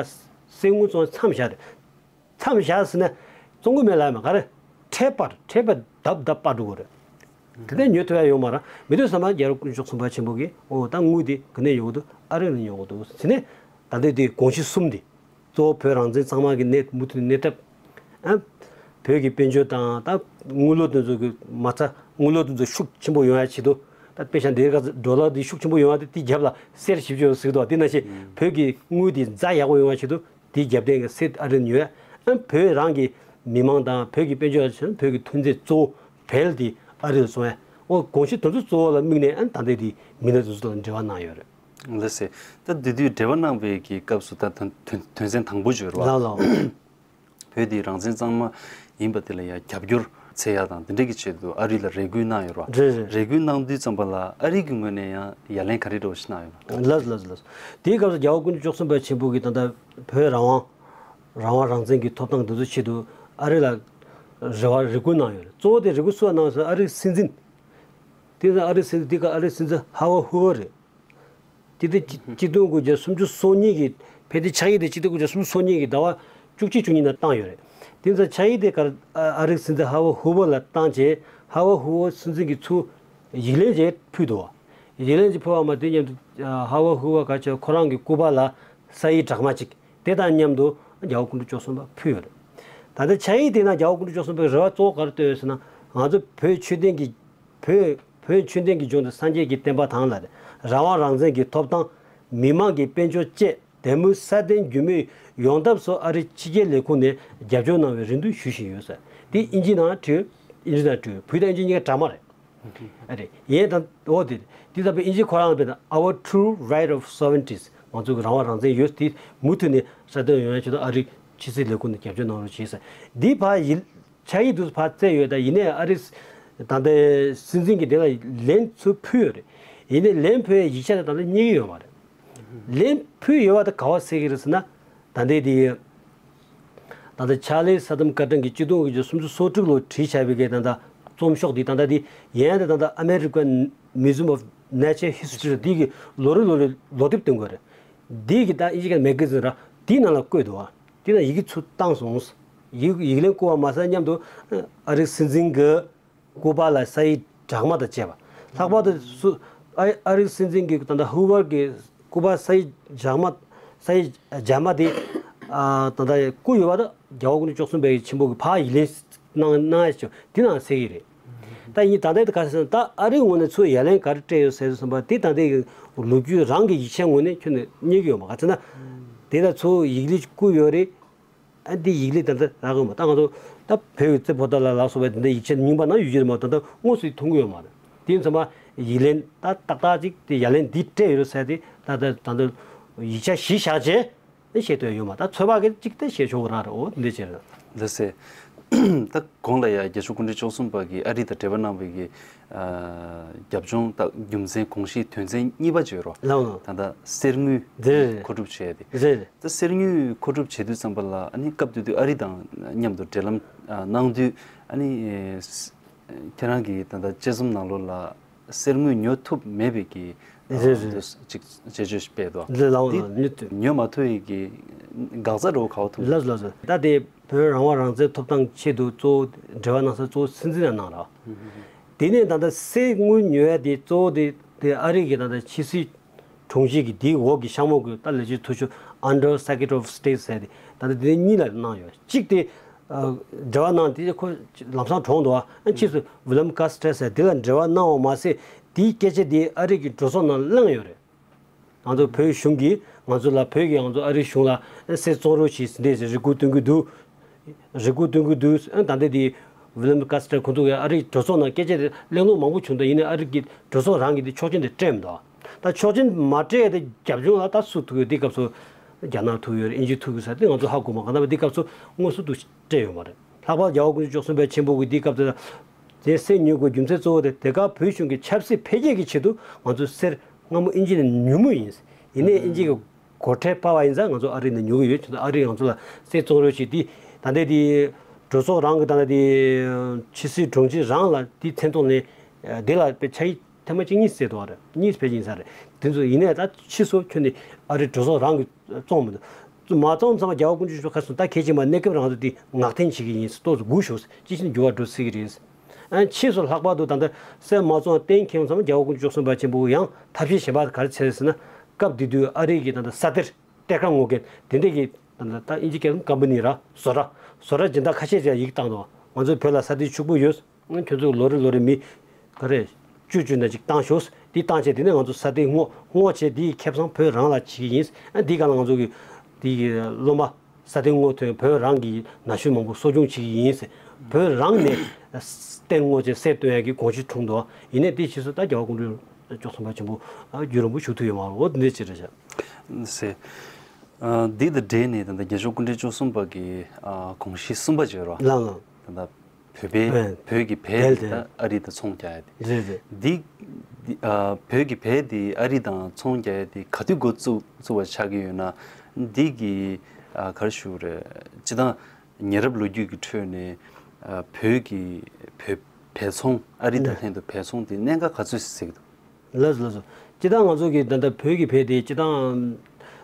གསེར་དངུལ་བཙོང་མཚམས་བཞག་རེད། མཚམས་བཞག་ཟེར་ན་བཙོང་གི་མེད་ལབ་མ་ག་རེ། ཁྲལ་སྤར་ཁྲལ་སྤར་ལྡབ་ལྡབ་སྤར་འགྲོ་གི་རེད། དེ་ནས་ཉོ་ཐུབ་ཡ་ཡོད་མ་རེད། མི་འདུག་བསམ་ན་རྒྱལ་བ་སྐུ་ཕྲེང་བཅུ་གསུམ་པ་ཆེན་པོ་གིས་ཨོ་ད་དངུལ་དེ་ག་ནས་ཡོང་གི་འདུག་ཨ་རི་ནས་ཡོང་གི་འདུག་ཟེར་ནས་ད་ལྟའི་དེ་དགོངས་གཞི་གསུམ་དེ་གཙོ་བོ་བོད་རང་བཙན་གཙང་མ་གི་གནས་མུ་མཐུད་གནས་ཐབས། ཨ་བོད་ཀྱི་དཔལ་འབྱོར་དང་ད་དངུལ་ལོར་དེ་ཚོ་གི་མ་རྩ་དངུལ་ལོར་དེ་ཚོ་ཤུགས་ཆེན་པོ་ཡོང་ཡ་ཆེད་དུ་ད་དཔེ་ཆ་འདིར་ག་ཌོ་ལར་འདི་ཤུགས་ཆེན་པོ་ཡོང་ཡ་དེ་དེའི་རྒྱབ་ལ་གསེར་བཞི་བཅུ་ཟེར་གི་འདུག་དེ་ནང་བཞིན་བོད་ཀྱི་དངུལ་དེ་ཛ་ཡག་པོ་ཡོང་ཡ་ཆེད་དུ། དེའི་རྒྱབ་རྟེན་གྱི་སྲིད་ཨ་རི་ཉོས། ཨ་བོད་རང་གི་མི་མང་དང་བོད་ཀྱི་དཔལ་འབྱོར་ལ་བྱས་ན་བོད་ཀྱི་ཐོན་རྫས་གཙོ་བོ་བལ་དེ་ཨ་རི་ལ་བཙོང་ཡ། འོ་དགོངས་གཞི་དེ་ཚོ་གཙོ་བོ་ལ་དམིགས་ནས་ཨ་ད་ལྟའི་དེ་མི་སྣ་དེ་ཚོ་དང་འབྲེལ་བ་གནང་ཡོད་རེད། ལགས་སེ། ད་དེ་དུས་འབྲེལ་བ་གནང་བའི་གི་སྐབས་སུ་ད་དོན་དོན་དོན་ཚན་དང་པོ་བརྗོད་རོགས། ལགས་ལགས། བོད་དེ་རང་བཙན་གཙང་མ་ཡིན་པ་དེ་ལ་ཡང་རྒྱབ་སྐྱོར་འཚོལ་ཡ་དང་དེ་འདྲ་གི་ཆེད་དུ་ཨ་རི་ལ་རེ་སྐུལ་གནང་ཡོད་རེད་བ། རེད་རེད། རེ་སྐུལ་གནང་དུས་ཙམ་པ་ལ་ཨ་རི་གི་ངོས་ནས་ཡང་ཡ་ལན་ག་རེ་འདྲ་བོ་ཞིག་གནང་ཡོད་ན། ལགས་ལགས་ལགས། དེའི་སྐབས་སུ་རྒྱལ་བ་སྐུ་ཕྲེང་བཅུ་གསུམ་པ་ཆེན་པོ་གིས་ད་ལྟ་བོད་རང་དབང་རང་དབང་རང་བཙན་གྱི་ཐོབ་ཐང་འདི་ཚོ་ཆེད་དུ་ཨ་རི་ལ་རེ་བ་རེ་སྐུལ་གནང་ཡོད་རེད། གཙོ་བོ་དེ་རེ་སྐུལ་སུ་ལ་གནང་ཟེར་ན་ཨ་རིའི་སྲིད་འཛིན། དེ་ཚོ་ཨ་རིའི་སྲིད་འཛིན་དེ་ག་ཨ་རིའི་སྲིད་འཛིན་ཧ་ཝར་ཧུ་ཝར་རེད། དེ་དུས་གཅིག་གཅིག་སྟོང་དགུ་བརྒྱ་སུམ་ཅུ་སོ་གཉིས་ཀྱི་ཕལ་ཆེར་ཕྱག་ཡིག་དེ་གཅིག་སྟོང་དགུ་བརྒྱ་སུམ་ཅུ་སོ་གཉིས་ཀྱི་ཟླ་བ་བཅུ་གཅིག་བཅུ་གཉིས་ནང་བཏང་ཡོད་རེད། དེ་ཚོ་ཕྱག་ཡིག་དེ་གར་ཨ་རིའི་སྲིད་འཛིན་ཧ་ཝར་ཧུ་ཝར་ལ་བཏང་རྗེས་ཧ་ཝར་ཧུ་ཝར་སྲིད་འཛིན་གྱིས་ཚུར་ཡིག་ལན་ཅིག་ཕུལ་འདུག་བ། ཡིག་ལན་ཅིག་ཕུལ་བ་མ་དེ་མཉམ་དུ་ཧ་ཝར་ཧུ་ཝར་ག་ཅེ་ཁོ་རང་གི་སྐུ་པར་ལ་ས་ཡིག་སྦྲགས་མ་ཅིག་དེ་དང་མཉམ་དུ་རྒྱལ་བ་སྐུ་ཕྲེང་བཅུ་གསུམ་པ་ཕུལ་ཡོད་རེད། ད་ལྟ་ཕྱག་ཡིག་དེ་ནང་རྒྱལ་བ་སྐུ་ཕྲེང་བཅུ་གསུམ་པའི་རེ་བ་གཙོ་བོ་ག་རེ་བཏོན་ཡོད་ཟེར་ན་ང་ཚོ་བོད་ཆོས་ལྡན་གྱི་བོད་བོད་ཆོས་ལྡན་གྱི་ལྗོངས་དེ་སངས་རྒྱས་ཀྱི་བསྟན་པ་དང་ལ་རང་དབང་རང་བཙན་གྱི་ཐོབ་ཐང་། མི་མང་གི་དཔལ་འབྱོར་བཅས་དེ་མུ་སྲ་བརྟན་རྒྱུན་མུ་ཡོང་ཐབས་སུ་ཨ་རིའི་ཕྱི་རྒྱལ་ལས་ཁུངས་ནས་རྒྱབ་སྐྱོར་གནང་བའི་རེ་འདུན་ཞུ་བཞིན་ཡོད་ཟེར། དེ་ཨིན་ཇི་ནང་བྲིས། ཨིན་ཇི་ནང་བྲིས། བོད་དང་ཨིན་ཇི་གཉིས་ཀ་འདྲ་མ་རེད། ཨ་རེད། ཡིན་ད་འོ་དེ་དེ་ལྟ་བུའི་ཨིན་ཇི་ཁོ་རང་ལ་བལྟས་ན། Our true right of sovereignty། ང་ཚོ་གི་རང་དབང་རང་བཙན་ཡོད་དེ་མུ་མཐུད་ནས་སྲ་བརྟན་ཡོང་ཡ་ཆེད་དུ་ཨ་རིའི་ཕྱི་སྲིད་ལས་ཁུངས་ནས་རྒྱབ་སྐྱོར་གནང་རོགས་བྱེད་ཟེར། འདི་ཕར་ཡིན་ཕྱག་ཡིག་དུ་ཕར་བསྩལ་ཡོད། ད་ཡིན་ནའི་ཨ་རིའི་ད་ལྟའི་སྲིད་འཛིན་གྱིས་དེ་ལ་ལན་ཚུར་ཕུལ་ཡོད་རེད། ཡིན་ནའི་ལན་ཕུལ་ཡའི་ཡིག་ཆ་དེ་ད་ལྟ་རྙེད་ཀྱི་ཡོད་མ་རེད། ལན་ཕུལ་ཡོད་པ་དེ་ག་པར་གསལ་གྱི་རེད་ཟེར་ན། ད་ལྟའི་དེ་ ད་ལྟ་ཆར་ལི་ས་ཏམ་ཀར་ཏན་གྱིས་ཆིག་སྟོང་དགུ་བརྒྱ་སུམ་ཅུ་སོ་དྲུག་ལོར་བྲིས་བཞག་པའི་གི་ད་ལྟ་རྩོམ་ཤོག་འདི་ད་ལྟ་འདི་ཡན་དེ་ད་ལྟ་American Museum of Natural History འདི་གི་ལོ་རེ་ལོ་རེ་ལོ་དེབ་སྟོན་དགོས་རེད། འདི་གི་ད་ཨིན་ཇི་སྐད་མེ་ག་ཛིན་ར་འདི་ནང་ལ་བཀོད་འདུག་བ། འདི་ནང་ཡི་གེ་ཚུར་བཏང་སོང་། ཡིག་ཡིག་ལན་བསྐུར་བ་མ་ཟད་མཉམ་དུ་ཨ་རིག་སྲིད་འཛིན་གྱི་ཀུ་པ་ལ་ས་ཡིག་སྦྲགས་མ་དང་བཅས་པ། ལྷག་པར་དུ་སུ་ཨ་ཨ་རིའི་སྲིད་འཛིན་གྱི་ད་ལྟ་ཧུ་ཝར་གྱི་སྐུ་པར་ས་ཡིག་སྦྲགས་མ་ས་ཡིག་སྦྲགས་མ་དེ་ཨ་ད་ལྟ་བསྐུར་ཡོད་པ་དང་རྒྱལ་བ་སྐུ་ཕྲེང་བཅུ་གསུམ་པའི་ཆེན་པོ་གི་ཕར་ཡིག་ལན་གནང་གནང་ཡ་ཆེ་དེ་ནང་གསལ་གྱི་རེད། ད་ཡིན་ད་ལྟའི་ག་ཟེར་ན་ད་ཨ་རིའི་ངོས་ནས་ཚུར་ཡ་ལན་ག་རེ་སྤྲད་ཡོད་ཟེར་སོང་པ་དེ་ད་ལྟའི་ལོ་རྒྱུས་རང་གི་ཡིག་ཆའི་ངོས་ནས་ཁྱོན་ནས་རྙེད་ཀྱི་ཡོད་མ་ག་ཟེར་ན། དེ་ལ་ཚུར་ཡིག་ལན་བསྐུར་ཡོད་རེད། ཨ་འདི་ཡིག་ལན་ད་ལྟ་རག་གི་མ་ད་ང་ཚོ་ད་བོད་ཀྱི་རྩེ་ཕོ་རྟ་ལ་ལགས་སོ་བས་འདི་འདྲ་ཡིག་ཆ་རྙིང་པ་ནང་ཡོད་ཀྱི་རེད་མ་ད་ལྟ་དངོས་སུ་མཐོང་གི་ཡོད་མ་རེད། དེ་ཡིན་ཙང་མ་ཡིག་ལན་ད་ཏག་ཏག་ཅིག་དེ་ཡ་ལན་འདི་སྤྲད་ཡོད་ཟེར་ཏེ་ད་ལྟ་ད་ལྟ་ཡིག་ཆ་གཞི་བཞག་བྱས་ཨེ་བཤད་འདོད་ཡོད་མ་ད་ཚོད་དཔག་གི་ཅིག་ད་བཤད་ཆོག་གི་རང་རེད་འོ་འདི་བྱས་རེད། ལགས་སེ། ད་གོང་ལ་ཡ་རྒྱལ་མཆོག་སྐུ་ཕྲེང་བཅུ་གསུམ་པ་གིས་ཨ་རི་དང་འབྲེལ་བ་གནང་བའི་གི་ཨ་རྒྱབ་ལྗོངས་དང་རྒྱུ་མཚན་དགོངས་གཞི་དོན་ཚན་གཉིས་པ་བརྗོད་རོགས། ལགས་ལགས། ད་ལྟ་གསེར་དངུལ་འདི་རེད། མཁོ་སྒྲུབ་བྱས་ཏེ། རེད་རེད། ད་གསེར་དངུལ་མཁོ་སྒྲུབ་བྱེད་དུས་ཙམ་པ་ལ་ཨ་ནི་སྐབས་དེ་དུས་ཨ་རི་དང་མཉམ་དུ་འབྲེལ་ལམ་ཨ་གནང་དུས་ཨ་ནི་ཨེ་ཁྱེད་རང་གི་ད་ལྟ་དཔྱད་རྩོམ་ནང་ལོགས་ལ་གསེར་དངུལ་ཉོ་ཐུབ་མེད་པའི་གི་རེད་རེད། ཅིག་དཔྱད་བརྗོད་ཞིག་སྤེལ་འདུག་འདི་ལའང་འདི་ཉོ་ཐུབ། ཉོ་མ་ཐུབ་པའི་གི་འགག་རྩ་རོ་ག་བ་ཐུག་ལགས་ལགས་སོ། ད་དེ་བོད་རང་དབང་རང་བཙན་ཐོབ་ཐང་ཆེད་དུ་གཙོ་བོ་འབྲེལ་བ་གནང་ས་གཙོ་བོ་སྲིད་འཛིན་ལ་གནང་ར། དེ་ནས་ད་ལྟ་གསེར་དངུལ་ཉོ་ཡ་དེ་གཙོ་བོ་དེ་དེ་ཨ་རི་གི་ད་ལྟ་ཕྱི་སྲིད་དྲུང་ཆེ་གི་དེའི་འོག་གི་གཤམ་འོག་གི་ད་ལས་བྱེད་ཐུ་ཤོ་Under Secretary of State ཟེར་ཏེ་ད་ལྟ་དེ་གཉིས་ལ་གནང་ཡོད། གཅིག་དེ་འབྲེལ་བ་གནང་དེ་ཁོ་ལམ་སང་གྲོངས་འདུག་ཨ། ཕྱིས་སུ་William Castor ཟེར་དེ་ལ་འབྲེལ་བ་གནང་བ་མ་ཟད་དེའི་སྐད་ཆ་དེ་ཨ་རི་གི་གྲོས་ཚོགས་ནང་གླེང་ཡོད་རེད། ང་ཚོ་བོད་གཞུང་གིས་ང་ཚོ་ལ་བོད་ཀྱིས་ང་ཚོ་ཨ་རི་གཞུང་ལ་གསེར་བཙོང་རོགས་བྱེད་ཟིན་དེ་རེ་སྐུལ་གཏོང་གི་འདུག་རེ་སྐུལ་གཏོང་གི་འདུག་ཨ་ད་ལྟ་དེ་William Castor ཁོང་ཚོ་གིས་ཨ་རིའི་གྲོས་ཚོགས་ནང་སྐད་ཆ་དེ་གླེང་སློང་མང་པོ་བྱུང་འདུག་ཡིན་ནའི་ཨ་རི་གི་གྲོས་ཚོགས་རང་གིས་དེ་ཆོག་མཆན་དེ་སྤྲད་མི་འདུག་ད་ཆོག་མཆན་མ་སྤྲད་ཡ་དེ་རྒྱབ་ལྗོངས་ལ་ད་སུ་ཐུག་ཡོད་དེ་སྐབས་སུ་རྒྱ་ནག་ཐུག་ཡོད་རེད། དབྱིན་ཇི་ཐུག་ཡོད་ས་དེ་ང་ཚོ་ཧ་གོ་མ་གང་ལྟར་དེ་སྐབས་སུ་དངོས་སུ་དུ་སྤྲད་ཡོད་མ་རེད། ལྷག་པར་རྒྱལ་བ་སྐུ་ཕྲེང་བཅུ་གསུམ་པའི་ཆེན་པོ་གི་དེ་སྐབས་དེ་ལ་དེ་གསེར་ཉོ་དགོས་རྒྱུ་མཚན་གཙོ་བོ་དེ་དེ་ག་བོད་གཞུང་གི་ཆབ་སྲིད་འཕེལ་རྒྱས་ཀྱི་ཆེད་དུ་ང་ཚོ་གསེར་སྔ་མོ་དབྱིན་ཇི་ནས་ཉོ་མུས་ཡིན། ཡིན་ནའི་དབྱིན་ཇི་གི་སྒོ་ཁྲལ་སྤར་བ་ཡིན་ཙང་ང་ཚོ་ཨ་རི་ནས་ཉོ་གི་ཡོད། ཁྱོད་ཚོ་ཨ་རི་ང་ཚོ་ལ་གསེར་བཙོང་རོགས་བྱེད་དེ་ད་ལྟའི་དེ་གྲོས་ཚོགས་རང་གི་ད་ལྟ་དེ་ཕྱི་སྲིད་དྲུང་ཆེ་རང་ལ་དེ་མཚན་ཐོག་ནས་དེ་ལ་དཔེ་ཆ་ཡིག་ཐེངས་མ་གཅིག་གཉིས་བསྩལ་འདུག་ཨ་རེད། གཉིས་ཕལ་ཆེར་ཡིན་ས་རེད། དེ་ཚོ་ཡིན་ནའི་ད་ཕྱིས་སུ་ཁྱོན་ནས་ཨ་རི་གྲོས་ཚོགས་རང་གི་བཙོང་མི་འདུག་མ་བཙོང་ཙམ་པ་རྒྱལ་བ་སྐུ་ཕྲེང་བཅུ་གསུམ་ཁ་སོང་ད་གལ་ཆེན་པོ་གནས་སྐབས་རང་ཚོ་དེ་ངག་འཐེན་བྱེད་ཀྱི་ཡིན་ཏོག་ཙམ་སྒུག་ཤོག་ཅི་ཕྱིན་འགྱུར་བ་འགྲོ་སྲིད་ཀྱི་རེད། ཨ་ཕྱིས་སུ་ལྷག་པར་དུ་ད་ལྟ་གསེར་མ་བཙོང་གཏན་འཁེལ་ཙམ་རྒྱལ་བ་སྐུ་ཕྲེང་བཅུ་གསུམ་པ་ཆེན་པོ་ཡང་ཐབས་ཤེས་གཞན་པ་ག་རེ་བྱས་ཟེར་ན་སྐབས་དེ་དུས་ཨ་རི་གི་ད་ལྟ་ས་གཏེར་གཏེར་ཁ་སྔོག་མཁན་དེ་འདྲས་ཀྱི་ད་ལྟ་ད་དབྱིན་ཇི་སྐད་ཀམ་པ་ནི་ར་བཟོ་གྲྭ་བཟོ་གྲྭ་སྦྱིན་བདག་ཁ་ཤས་ཅིག་ཡིག་བཏང་འདུག་ང་ཚོའི་བོད་ལ་ས་གཏེར་ཕྱུག་པོ་ཡོད། ཁྱོད་ཚོས་ལོ་རེ་ལོ་རེ་མི་ག་རེ་བཅུ་བཅུ་ན་ཅིག་བཏང་ཤོག་འདི་བཏང་བྱས་དེ་ནས་ང་ཚོ་ས་གཏེར་སྔོག་སྔོག་བྱས་དེའི་ཁེ་བཟང་བོད་རང་ལ་བྱེད་ཀྱི་ཡིན། ཨ་འདི་ག་ལ་ང་ཚོ་གི་འདི་གི་སློབ་མ་ས་གཏེར་སྔོག་ཐོན་བོད་རང་གི་ན་གཞོན་མང་པོ་གསོ་སྐྱོང་བྱེད་ཀྱི་ཡིན། བོད་རང་ནས་གཏེར་སྔོག་བྱས་གསེར་བཏོན་ཡ་གི་དགོངས་གཞི་འཁྲུངས་འདུག་ཡིན་ནའི་དེ་ཕྱིས་སུ་ད་རྒྱལ་བ་སྐུ་ཕྲེང་བཅུ་གསུམ་པ་ཆེན་པོ་རྒྱུན་རིང་པོ་བཞུགས་ཐུབ་ཡོད་མ་རེད། འོ་འདི་འདྲ་ཅིག་རེད་ཤག་འདི་དང་འབྲེལ་ནས་ད་ལྟ་རྒྱལ་མཆོག་སྐུ་ཕྲེང་བཅུ་གསུམ་པ་གི་དགོངས་གཞི་གསུམ་པ་བརྗོད་རོགས། ལགས་ལགས། ད་ལྟ་བོད་པའི་བོད་པའི་བོད་ཀྱི་བལ་བལ་དེ་དེ་ད་ཨ་རི་དང་ཚོང་རྒྱག་ཡ་དེ། རེད་རེད། འདི་འདི་ཨ་བོད་ཀྱི་བལ་དེ་ཨ་རི་དང་ཚོང་རྒྱག་ཡ་དེ་ག་དུས་འགོ་བཙུགས་བཙུགས་པ་ཆགས་ཀྱི་ཡོད་ན། འདི་གི་ཨ་ག་རེ་ཞུ་དགོས་རེད། སྤྱིར་བཏང་ཉེ་རབས་ལོ་རྒྱུས་ཀྱི་ཁྲོད་ནས་ཨ་བོད་ཀྱི་བོད་བལ་ཚོང་ཨ་རི་དང་ལྷན་དུ་བལ་ཚོང་དེ་གནད་འགག་ག་ཚོད་ཅིག་གཟིགས་འདུག་ལགས་སོ་ལགས་སོ། སྤྱིར་བཏང་ང་ཚོ་གི་ད་ལྟ་བོད་ཀྱི་བལ་དེ་སྤྱིར་བཏང་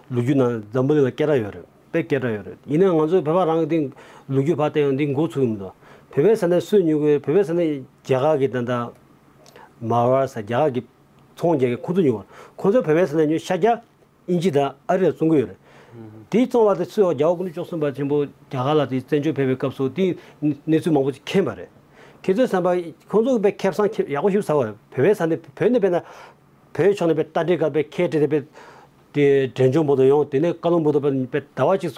ལོ་རྒྱུས་ནང་འཛམ་བུ་གླིང་ལ་སྐད་གྲགས་ཡོད་རེད། དཔེ་སྐད་གྲགས་ཡོད་རེད། ཡིན་ནའང་ང་ཚོའི་བོད་པ་རང་གི་སྟེང་ལོ་རྒྱུས་ཕར་བལྟས་ཡོང་འདི་མགོ་ཚོས་ཀྱི་མི་འདུག་བོད་པའི་ས་ནས་སུས་ཉོ་གི་རེད། བོད་པའི་ས་ནས་རྒྱ་གར་གི་ད་ལྟ་མར་ཝར་ས་རྒྱ་གར་གི་ཚོང་རྒྱག་གི་ཁོང་ཚོ་ཉོ་བ། ཁོང་ཚོ་བོད་པའི་ས་ནས་ཉོ་ཤར་རྒྱག་དབྱིན་ཇི་དང་ཨ་རི་ལ་བཙོང་གི་ཡོད་རེད། དེའི་བཙོང་བ་དེ་ཚུར་རྒྱལ་བ་སྐུ་ཕྲེང་བཅུ་གསུམ་པ་ཆེན་པོ་རྒྱ་གར་ལ་དེ་བཙན་བྱོལ་ཕེབས་པའི་སྐབས་སུ་དེའི་གནས་ཚུལ་མང་པོ་ཞིག་མཁྱེན་པ་རེད། ཁྱེད་ཚོའི་བསམ་པ་ཁོང་ཚོ་གི་དཔེ་ཁེ་བཟང་ཁེ་ཡག་པོ་ཞིག་ཟ་བ་རེད། བོད་པའི་ས་ནས་བོད་ནས་དཔེར་ན་བོད་ཕྱོགས་ནས་དཔེ་རྟ་དྲེལ་སྒང་དཔེ་ཁལ་དྲེལ་དེ་དཔེ་དེ་འབྲས་ལྗོངས་བར་དུ་ཡོང་། དེ་ནས་ཀ་ལོན་བར་དུ་དཔེ་དཔེ་ཟླ་བ་གཅིག་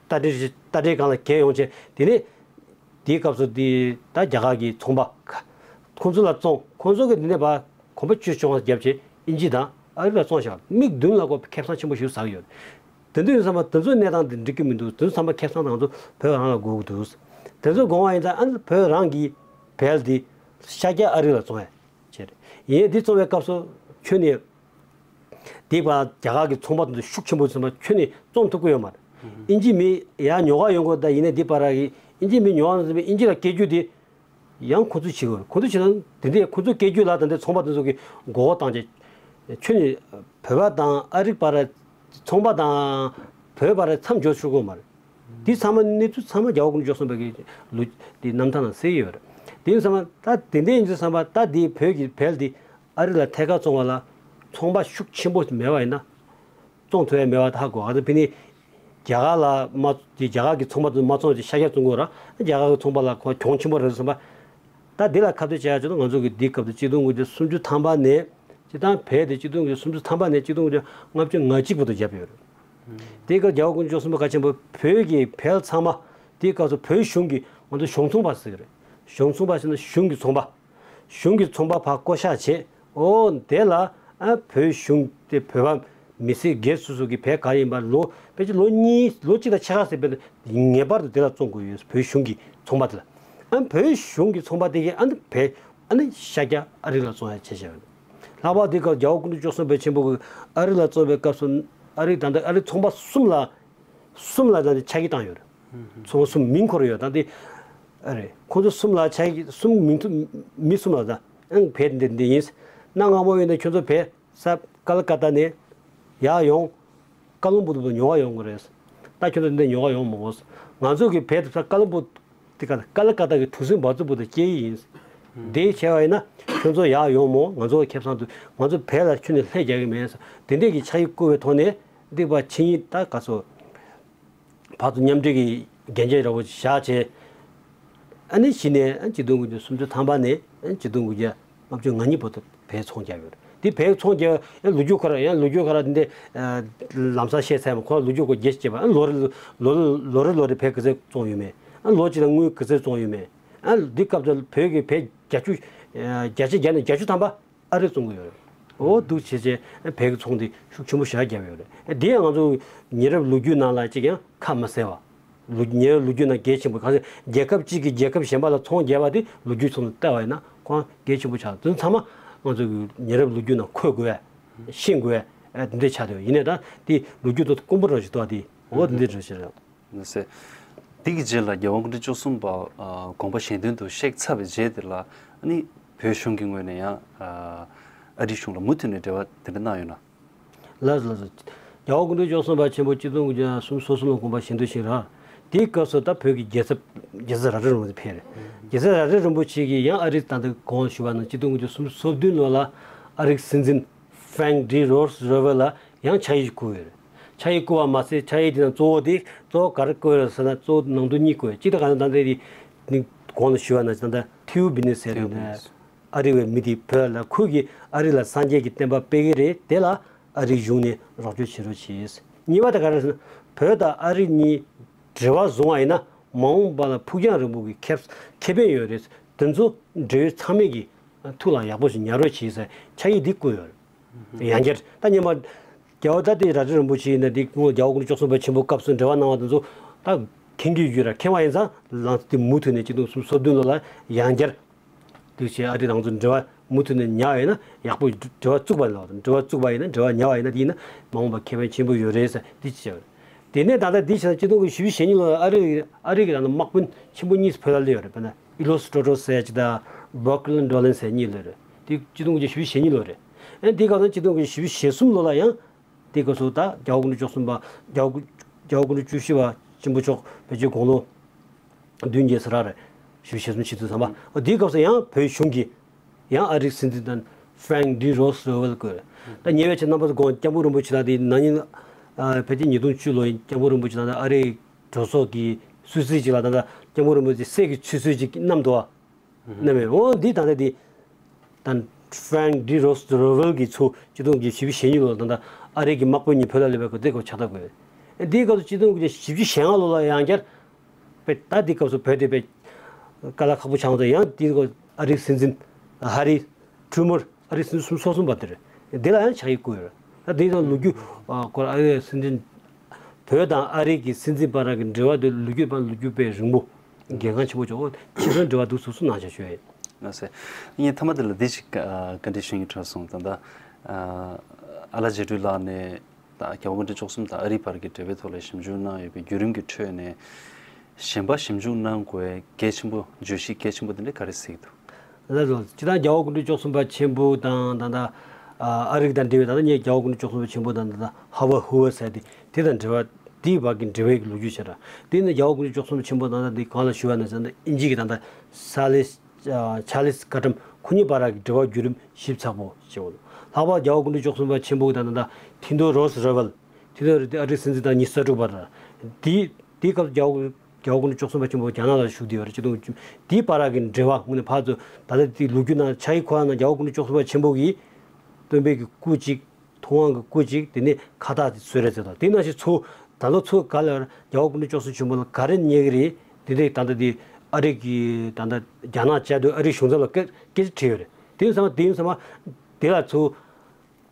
རྟ་དྲེལ་རྟ་དྲེལ་སྒང་ལ་གྱེས་ཡོང་བྱས། དེ་ནས་དེའི་སྐབས་སུ་དེ་ད་རྒྱ་གར་གྱི་ཚོང་པ་ཁོང་ཚོ་ལ་བཙོང་། ཁོང་ཚོ་གི་འདི་ནས་ཕར་གོམ་པ་བཅུ་བཅོ་ལྔ་བརྒྱབ་བྱས་དབྱིན་ཇི་དང་ཨ་རི་ལ་བཙོང་བཞག་མིག་མདུན་ལ་ཁོ་ཁེ་བཟང་ཆེན་པོ་ཞིག་ཟ་གི་ཡོད། དེ་འདྲ་ཡིན་ཙང་མ་དེ་ཚོའི་གནས་སྟངས་དེ་འགྲིག་གི་མི་འདུག་དེ་ཚོ་ཚང་མ་ཁེ་བཟང་དང་ང་ཚོ་བོད་རང་ལ་དགོས་ཀྱི་འདུག་དེ་ཚོ་དགོངས་པ་ཡིན་ཙང་ཨ་ནི་བོད་རང་གི་བལ་འདི་ཤར་རྒྱག་ཨ་རི་ལ་བཙོང་ཡ་བྱས་རེད། ཡིན་ཡང་འདི་བཙོང་བའི་སྐབས་སུ་ཁྱོན་ནས་འདི་བར་རྒྱ་གར་གྱི་ཚོང་པ་དེ་ཚོ་ཤུགས་ཆེན་པོ་ཚོང་པ་ཁྱོན་ནས་བཙོང་ཐུབ་ཀྱི་ཡོད་མ་རེད། ཨིན་ཇི་མི་ཡར་ཉོ་ག་ཡོང་གི་ཡོད། ད་ཡིན་ནའི་འདི་བར་གྱི་ཨིན་ཇི་མི་ཉོ་ག་ཡོང་ཙང་ཨིན་ཇི་ལ་སྐད་སྒྱུར་དེ་ཡང་ཁོ་ཚོས་བྱེད་དགོས། ཁོ་ཚོས་བྱེད་ན་དེ་འདྲའི་ཁོ་ཚོས་སྐད་སྒྱུར་ལ་ད་ལྟའི་ཚོང་པ་དེ་ཚོ་གིས་མགོ་སྐོར་བཏང་བྱས། ཁྱོད་ནི་བོད་པ་དང་ཨ་རིའི་བར་ཚོང་པ་དང་བོད་བར་མཚམས་འཇོག་ཆོག་གི་མ་རེད། འདི་ཚང་མ་གནས་ཚུལ་ཚང་མ་རྒྱ་གར་གུང་ཁྲན་སྐྱོབ་གསུམ་པ་གི་ལོ་འདི་རྣམ་ཐར་ནང་གསལ་ཡོད་རེད། དེ་ཡིན་ཙང་ད་དེ་འདྲའི་ཡིན་ཙང་ད་འདི་བོད་ཀྱི་བལ་འདི་ཨ་རི་ལ་ཐད་ཀར་བཙོང་བ་ལ་ཚོང་པ་ཤུགས་ཆེན་པོ་མེད་པ་ཡིན་ན། བཙོང་ཐུབ་ཡ་མེད་པ་ཧ་གོ། ཨ་ད་ཕི་ནི་རྒྱ་གར་ལ་མ་དེ་རྒྱ་གར་གྱི་ཚོང་པ་ཚོ་མ་བཙོང་ཅིག་ཤ་རྒྱགས་བཙོང་དགོས་ར། རྒྱ་གར་གྱི་ཚོང་པ་ལ་ཁོ་གྱོང་ཆེན་པོ་རེད་བསམ་པ། ད་འདི་ལ་ཁ་གཏད་བྱས་ཡ་ཆོག་ན་ང་ཚོ་གི་འདི་སྐབས་དུ་གཅིག་སྟོང་དགུ་བརྒྱ་སུམ་ཅུ་ཐམ་པ་ནས་སྤྱིར་བཏང་བལ་དེ་གཅིག་སྟོང་དགུ་བརྒྱ་སུམ་ཅུ་ཐམ་པ་ནས་གཅིག་སྟོང་དགུ་བརྒྱ་ལྔ་བཅུ་ང་གཅིག་བར་དུ་བརྒྱབ་ཡོད་རེད། དེའི་སྐབས་རྒྱ་གར་གུང་ཁྲན་སྐྱོབ་གསུམ་པ་གལ་ཆེན་པོ་བོད་ཀྱི་བལ་ཚང་མ་དེའི་སྐབས་སུ་བོད་གཞུང་གིས་ང་ཚོ་གཞུང་ཚོང་པ་ཟེར་གི་རེད། གཞུང་ཚོང་པ་ཟེར་ན་གཞུང་གི་ཚོང་པ། གཞུང་གི་ཚོང་པ་ཕར་བསྐོ་བཞག་བྱས། ཨོ་དེ་ལ་ཨ་བོད་གཞུང་དེ་བོད་པ་མི་སེར་སྒེར་སོ་སོ་གི་བལ་ག་ཡིན་པ་ལོ་ཕལ་ཆེར་ལོ་གཉིས་ལོ་གཅིག་དང་ཕྱེད་ཀ་ཟེར་བས་ངེས་པར་དུ་དེ་ལ་བཙོང་དགོས་ཡོད། བོད་གཞུང་གི་ཚོང་པ་དེ་ལ། ཨ་བོད་གཞུང་གི་ཚོང་པ་དེ་གིས་ཨ་ནི་བལ་ཨ་ནི་ཤ་རྒྱགས་ཨ་རི་ལ་བཙོང་ཡ་བྱས་བྱས་ཡོད། ལྷག་པར་དེ་སྐབས་རྒྱ་གར་གུང་ཁྲན་སྐྱོབ་གསུམ་པ་ཆེན་པོ་གིས་ཨ་རི་ལ་བཙོང་བའི་སྐབས་སུ་ཨ་རི་ད་ལྟ་ཨ་རི་ཚོང་པ་གསུམ་ལ། གསུམ་ལ་ད་ལྟ་ཆ་རྐྱེན་བཏང་ཡོད་རེད། ཚོང་གསུམ་མིང་འཁོར་ཡོད་ད་ལྟ། ཨ་རེད། ཁོང་ཚོ་གསུམ་ལ་ཆ་རྐྱེན་གསུམ་མིང་ཐོ་མི་གསུམ་ལ་ད་ཨང་བལ་འདི་འདི་ཡིན། གནའ་སྔ་མོ་ཡིན་ན་ཁྱོད་ཚོ་བལ་ས་ཀ་ལ་ཀ་ཏ་ནས་ཡར་ཡོང་། ཀ་ལོན་སྦུག་དུ་ཉོ་བ་ཡོང་གི་རེད། ད་ཁྱོད་ཚོ་འདི་ཉོ་བ་ཡོང་མ་དགོས། ང་ཚོ་གི་བལ་དུ་ས་ཀ་ལོན་སྦུག་དེ་ཀ་ཀ་ལ་ཀ་ཏ་གི་གྲུ་གཟིངས་འབག་བཙོག་པོ་དེ་སྐྱེལ་ཡིན། དེ་བྱས་པ་ཡིན་ན་ཁྱོད་ཚོ་ཡར་ཡོང་མོ། ང་ཚོ་ཁེ་བཟང་དུ་ང་ཚོ་བལ་ལ་ཁྱོད་ནས་ལྷད་རྒྱག་གི་མེད། དེ་འདྲས་ཀྱི་ཆ་ཡིག་བསྐུར་བའི་ཐོག་ནས་འདི་པ་ཆིངས་ཡིག་ད་ག་ཚོ་བར་དུ་མཉམ་འབྲེལ་གྱི་འགན་འཁྱེར་ར་བོ་བཞག་བྱས། ཨ་ནི་གཞི་ནས་ཆིག་སྟོང་དགུ་བརྒྱ་སུམ་ཅུ་ཐམ་པ་ནས་ཆིག་སྟོང་དགུ་བརྒྱ་ལྔ་བཅུ་ང་གཉིས་བར་དུ་བལ་ཚོང་རྒྱག་ཡོད་རེད། དེ་བལ་ཚོང་རྒྱག་ཡང་ལོ་རྒྱུས་ཁོ་ར་ཡང་ལོ་རྒྱུས་ཁོ་ར་འདི་ལམ་སང་བཤད་ཚར་མ་ཁོ་ར་ལོ་རྒྱུས་ཁོ་རྒྱས་བྱས་པ། ཨ་ལོ་རེ་ལོ་རེ་ལོ་རེ་ལོ་རེ་བལ་ག་ཚོད་བཙོང་ཡོད་མེད། ཨ་ལོ་གཅིག་ལ་དངུལ་ག་ཚོད་བཙོང་ཡོད་མེད། ཨ་འདི་སྐབས་དུ་བོད་ཀྱི་བལ་བརྒྱད་ཅུ་བརྒྱ་ཆ་བརྒྱ་ནས་བརྒྱད་ཅུ་ཐམ་པ་ཨ་རི་བཙོང་གི་ཡོད་རེད། འོ་འདུག་བྱས་བྱས་བལ་གྱི་ཚོང་དེ་ཤུགས་ཆེན་པོ་ཞེ་དྲག་བརྒྱབ་ཡོད་རེད། དེ་ཡང་ང་ཚོ་ཉེ་རབས་ལོ་རྒྱུས་ནང་ལ་གཅིག་ཡང་ཁ་མ་གསལ་བ། ལོ་ཉེ་རབས་ལོ་རྒྱུས་ནང་གལ་ཆེན་པོ་གང་ཟེར་རྒྱལ་ཁབ་གཅིག་གིས་རྒྱལ་ཁབ་གཞན་པ་ལ་ཚོང་རྒྱག་པ་དེ་ལོ་རྒྱུས་ཚོ་ལ་བལྟ་བ་ཡིན་ན་ཁོང་གལ་ཆེན་པོ་ཆགས། དེ་ཚང་མ་ང་ཚོ་གི་ཉེ་རབས་ལོ་རྒྱུས་ནང་འཁོད་དགོས་ཤེས་དགོས་དེ་འདྲས་ཆགས་བསྡད་ཡོད། ཡིན་ནའི་ད་དེ་ལོ་རྒྱུས་ཐོག་དཀོན་པོ་རང་ཞིག་འདུག་དེ་འོ་དེ་འདྲས་རེད་ཟེར། ལགས་སེ། དེ་གི་རྗེས་ལ་རྒྱལ་དབང་སྐུ་ཕྲེང་བཅུ་གསུམ་པ་ཨ་དགོངས་པ་གཞན་དོན་དུ་གཤེགས་ཚར་བའི་རྗེས་དེ་ལ་ཨ་ནི་བོད་གཞུང་གི་ངོས་ནས་ཡང་ཨ་ཨ་རིའི་གཞུང་ལ་མུ་མཐུད་ནས་འབྲེལ་བ་དེ་འདྲ་གནང་ཡོད་ན། ལགས་སོ་ལགས་སོ། རྒྱལ་དབང་སྐུ་ཕྲེང་བཅུ་གསུམ་པ་ཆེན་པོ་གཅིག་སྟོང་དགུ་བརྒྱ་སུམ་ཅུ་སོ་གསུམ་ལ་དགོངས་པ་གཞན་དོན་གཤེགས་ར། དེའི་སྐབས་སུ་ད་བོད་ཀྱི་རྒྱལ་ཚབ་རྒྱལ་སྲས་རབ་བཀྲ་རིན་པོ་ཆེ་ཕེབས་རེད། རྒྱལ་སྲས་རབ་བཀྲ་རིན་པོ་ཆེ་གིས་ཡང་ཨ་རིའི་ད་ལྟ་གོང་ཞུས་པ་ནང་གཅིག་སྟོང་དགུ་བརྒྱ་སུམ་ཅུ་སོ་བདུན་ལོ་ལ་ཨ་རིའི་སྲིད་འཛིན་ཧྥྲེང་ཌི་རོ་སི་རོ་ཝེལ་ལ་ཡང་ཕྱག་ཡིག་བསྐུར་ཡོད་རེད། ཕྱག་ཡིག་བསྐུར་བ་མ་ཟད་ཕྱག་ཡིག་དེ་ནང་གཙོ་བོ་དེ་གཙོ་བོ་ག་རེ་བསྐུར་ཡོད་རེད་ཟེར་ན་གཙོ་བོ་ནང་དོན་གཉིས་བསྐུར་ཡོད། གཅིག་ད་ག་ནང་ད་ལྟ་དེ་ནི་གོང་ལ་ཞུས་པ་ནང་ད་ལྟ་ཐེའུ་བི་ནེ་ཟེར་ཐེའུ་བི་ནེ་ཨ་རི་བའི་མི་དེ་བོད་ལ་ཁོས་ཀྱིས་ཨ་རི་ལ་སངས་རྒྱས་ཀྱི་བསྟན་པ་སྤེལ་གྱི་རེད། དེ་ལ་ཨ་རིའི་གཞུང་ནས་རོགས་སྐྱོར་བྱེད་རོགས་གྱིས། གཉིས་པ་ད་ག་རེ་ཟེར་ན་བོད་དང་ཨ་རི་གཉིས་འབྲེལ་བ་བཟུང་བ་ཡིན་ན་མ་འོངས་པ་ལ་ཕུགས་རྒྱང་རིང་པོ་གི་ཁེ་ཁེ་ཕན་ཡོད་རེད། དེ་ཚོ་འབྲེལ་ཡོད་ཚང་མས་ཀྱི་ཐུགས་ལ་ཡག་པོ་ཞིག་ཉར་རོགས་གྱིས་ཟེར་ཕྱག་ཡིག་འདི་བསྐུར་ཡོད་རེད། ཡང་བསྐྱར་ད་སྔོན་མ་རྒྱལ་བ་ད་ལྟའི་རབ་བཀྲ་རིན་པོ་ཆེ་ཡིན་ན་འདི་སྔོན་རྒྱལ་བ་སྐུ་ཕྲེང་བཅུ་གསུམ་པ་ཆེན་པོ་སྐབས་སུ་འབྲེལ་བ་གནང་བ་དེ་ཚོ་ད་མཁྱེན་གྱི་ཡོད་ར། མཁྱེན་པ་ཡིན་ཙང་ལམ་སང་དེ་མུ་མཐུད་ནས་གཅིག་སྟོང་སུམ་ཅུ་སོ་བདུན་ལོ་ལ་ཡང་བསྐྱར་འདུག་བྱས་ཨ་རི་རང་ཚོ་འབྲེལ་བ་མུ་མཐུད་ནས་ཉར་ཡོད་ན་ཡག་པོ་འབྲེལ་བ་བཙུགས་པ་ལ་འབྲེལ་བ་བཙུགས་པ་ཡིན་ན་འབྲེལ་བ་ཉར་བ་ཡིན་ན་དེ་ཡིན་ན་མ་འོངས་པ་ཁེ་ཕན་ཆེན་པོ་ཡོད་རེད་ཟེར་འདི་བྱས་པ་རེད། དེ་ནས་ད་ལྟ་འདི་བྱས་ན་གཅིག་སྟོང་དགུ་བརྒྱ་བཞི་བཅུ་ཞེ་གཉིས་ལོར་ཨ་རི་ཨ་རི་གི་ད་ལྟ་དམག་དཔོན་ཆེན་པོ་གཉིས་བོད་ལ་སླེབས་ཡོད་རེད། དཔེར་ན་ཨི་ལོ་སི་ཏྲོ་ཏྲོ་ཟེར་ཡ་གཅིག་དང་བྷར་ཀི་ལིན་ཌོ་ལིན་ཟེར་གཉིས་སླེབས་རེད། དེ་གཅིག་སྟོང་དགུ་བརྒྱ་བཞི་བཅུ་ཞེ་གཉིས་ལོ་རེད། ཨ་དེའི་སྐབས་ན་གཅིག་སྟོང་དགུ་བརྒྱ་བཞི་བཅུ་ཞེ་གསུམ་ལོ་ལ་ཡང་དེའི་སྐབས་སུ་ད་རྒྱལ་བ་སྐུ་ཕྲེང་བཅུ་གསུམ་པ་རྒྱལ་བ་སྐུ་རྒྱལ་བ་སྐུ་ཕྲེང་བཅུ་བཞི་པ་ཆེན་པོ་མཆོག་བོད་ཀྱི་དགུང་ལོ་བདུན་བརྒྱད་ཟེར་ར་རེད། བཞི་བཅུ་ཞེ་གསུམ་བྱེད་དུས་ཙམ་པ་འོ་དེའི་སྐབས་སུ་ཡང་བོད་གཞུང་གིས་ཡང་ཨ་རིའི་སྲིད་འཛིན་དང་ཧྥྲེང་ཌི་རོ་སི་རོ་ཝེལ་བསྐོས། ད་ཉེ་བའི་ཆར་རྣམ་པ་ཚོ་དགོངས་སྐྱབས་མགོན་རིན་པོ་ཆེ་ལགས་དེ་ན་ནིང་ཨ་ཕལ་ཆེར་ཉིས་སྟོང་བཅུ་ལོ་ཡིན། སྐྱབས་མགོན་རིན་པོ་ཆེ་ལགས་དང་ཨ་རིའི་གྲོས་ཚོགས་ཀྱི་སྲིད་ཇུས་ཅིག་ལ་ད་ལྟ་སྐྱབས་མགོན་རིན་པོ་ཆེ་སྲས་ཀྱི་ཆུད་ཟོས་ཅིག་བསྣམས་འདུག་བ། ནམ་ཡང་འོ་འདི་ད་ལྟ་འདི་ད་ཧྥྲེང་ཌི་རོ་སི་རོ་ཝེལ་གྱིས་ཚུར་གཅིག་སྟོང་དགུ་བརྒྱ་བཞི་བཅུ་ཞེ་གཉིས་ལོར་ད་ལྟ་ཨ་རི་གི་དམག་དཔོན་གཉིས་བོད་ལ་སླེབས་པའི་སྐབས་དེ་སྐབས་ཕྱག་རྟགས་བསྐོས། འདིའི་སྐབས་སུ་གཅིག་སྟོང་དགུ་བརྒྱ་བཞི་བཅུ་ཞེ་ལྔ་ལོ་ལ་ཡང་བསྐྱར་པའི་ད་འདི་སྐབས་སུ་བོད་དེ་པའི་དཀའ་ལས་ཁག་པོ་ཆགས་འདུག་ཡང་འདི་སྐབས་ཨ་རིའི་སྲིད་འཛིན་ཧ་རི་ཁྲུ་མར་ཨ་རིའི་སྲིད་འཛིན་སུམ་ཅུ་སོ་གསུམ་པ་དེ་རེད། འདི་ལ་ཡང་ཕྱག་ཡིག་བསྐུར་ཡོད་རེད། ད་འདི་ཡང་ལོ་རྒྱུས་སྐོར་ཨ་རིའི་སྲིད་འཛིན་བོད་དང་ཨ་རི་གི་སྲིད་འཛིན་བར་གྱི་འབྲེལ་བ་དེ་ལོ་རྒྱུས་པ་ལོ་རྒྱུས་པའི་རིང་པོ་གལ་འགངས་ཆེན་པོ་ཆགས། འོ་ཕྱི་ཚུལ་འབྲེལ་བ་འདུག་སུ་སུ་གནང་བྱ་ཞུ་ཡ་ཡིན། ལགས་སེ། ངས་མཐའ་མ་དེ་ལ་འདི་ཞིག་བཀའ་འདྲི་ཞུ་སྙིང་བྲོ་སོང་། ད་ལྟ་ཨ་ལགས་རྗེ་སྤྲུལ་ལགས་ནས་ དང་རྒྱལ་བ་སྐུ་ཕྲེང་བཅུ་གསུམ་དང་ཨ་རིའི་བར་གྱི་འབྲེལ་བའི་ཐོག་ལ་ཞིབ་འཇུག་གནང་ཡོད་པའི་བརྒྱུད་རིམ་གྱི་ཁྲོད་ནས། གཞན་པ་ཞིབ་འཇུག་གནང་དགོས་གལ་ཆེན་པོ། བརྗོད་གཞི་གལ་ཆེན་པོ་དེ་འདྲ་ག་རེ་གཟིགས་འདུག་ལགས་སོ། སྤྱིར་བཏང་རྒྱལ་བ་སྐུ་ཕྲེང་བཅུ་གསུམ་པ་ཆེན་པོ་དང་ད་ལྟ་ཨ་རིག་དང་འབྲེལ་བའི་ད་ལྟ་ངས་རྒྱལ་བ་སྐུ་ཕྲེང་བཅུ་གསུམ་པ་ཆེན་པོ་དང་ད་ལྟ་ཧ་ཝར་ཧུ་ཝར་ཟེར་དེ་དེ་དང་འབྲེལ་བ་དེའི་བར་གྱི་འབྲེལ་བའི་ལོ་རྒྱུས་བྱས་ར། དེ་ནི་རྒྱལ་བ་སྐུ་ཕྲེང་བཅུ་གསུམ་པ་ཆེན་པོ་ད་ལྟ་འདི་གང་ལ་ཞུ་བ་ན་ཟེར་ན་དབྱིན་ཇི་གི་ད་ལྟ་ས་ལེ་ཆ་ལིས་ཀ་ཏྲམ་ཁོ་གཉིས་བར་གྱི་འབྲེལ་བ་བརྒྱུད་རིམ་ཞིབ་ཚགས་པོ་བྱེད་འོ། ལྷག་པར་རྒྱལ་བ་སྐུ་ཕྲེང་བཅུ་གསུམ་པ་ཆེན་པོ་དང་ད་ལྟ་ཐི་དོ་རོ་སི་རོ་སི་ཝེལ་ཐི་དོ་རི་དེ་ཨ་རིའི་སྲིད་འཛིན་དང་ཉི་ཤུ་རྩ་དྲུག་བར་ར། དེའི་དེའི་སྐབས་རྒྱལ་བ་རྒྱལ་བ་སྐུ་ཕྲེང་བཅུ་གསུམ་པ་ཆེན་པོ་རྒྱ་ནག་ལ་བཞུགས་བསྡད་ཡོད་རེད། ཆིག་སྟོང་དགུ་བཅུ་དེའི་བར་གྱི་འབྲེལ་བ་དངོས་གནས་ཕར་ཚུར་ད་ལྟ་དེའི་ལོ་རྒྱུས་ནང་ཕྱག་ཡིག་ཁོ་རང་ནང་རྒྱལ་བ་སྐུ་ཕྲེང་བཅུ་གསུམ་པ་ཆེན་པོ་གིས་སྟོན་པའི་གི་སྐུ་གཅིག་ཐུབ་དབང་གི་སྐུ་གཅིག་དེ་ནས་ཁ་བཏགས་དེ་བཟོས་རེད་ཟེར་དང་། དེ་ནང་བཞིན་ཚུར་ད་ལོ་ཚུར་ག་ལ་རྒྱལ་བ་སྐུ་ཕྲེང་བཅུ་གསུམ་ཆེན་པོ་ལ་ག་རེ་ཉེ་གི་རེད། དེ་འདྲའི་ད་ལྟ་དེ་ཨ་རི་གི་ད་ལྟ་རྒྱ་ནག་བཅའ་སྡོད་ཨ་རིའི་གཞུང་ཚབ་ལ་སྐད་སྐད་ཆ་དྲིས་ཡོད་རེད། དེ་ཡིན་ཙང་དེ་ཡིན་ཙང་དེ་ལ་ཚུར་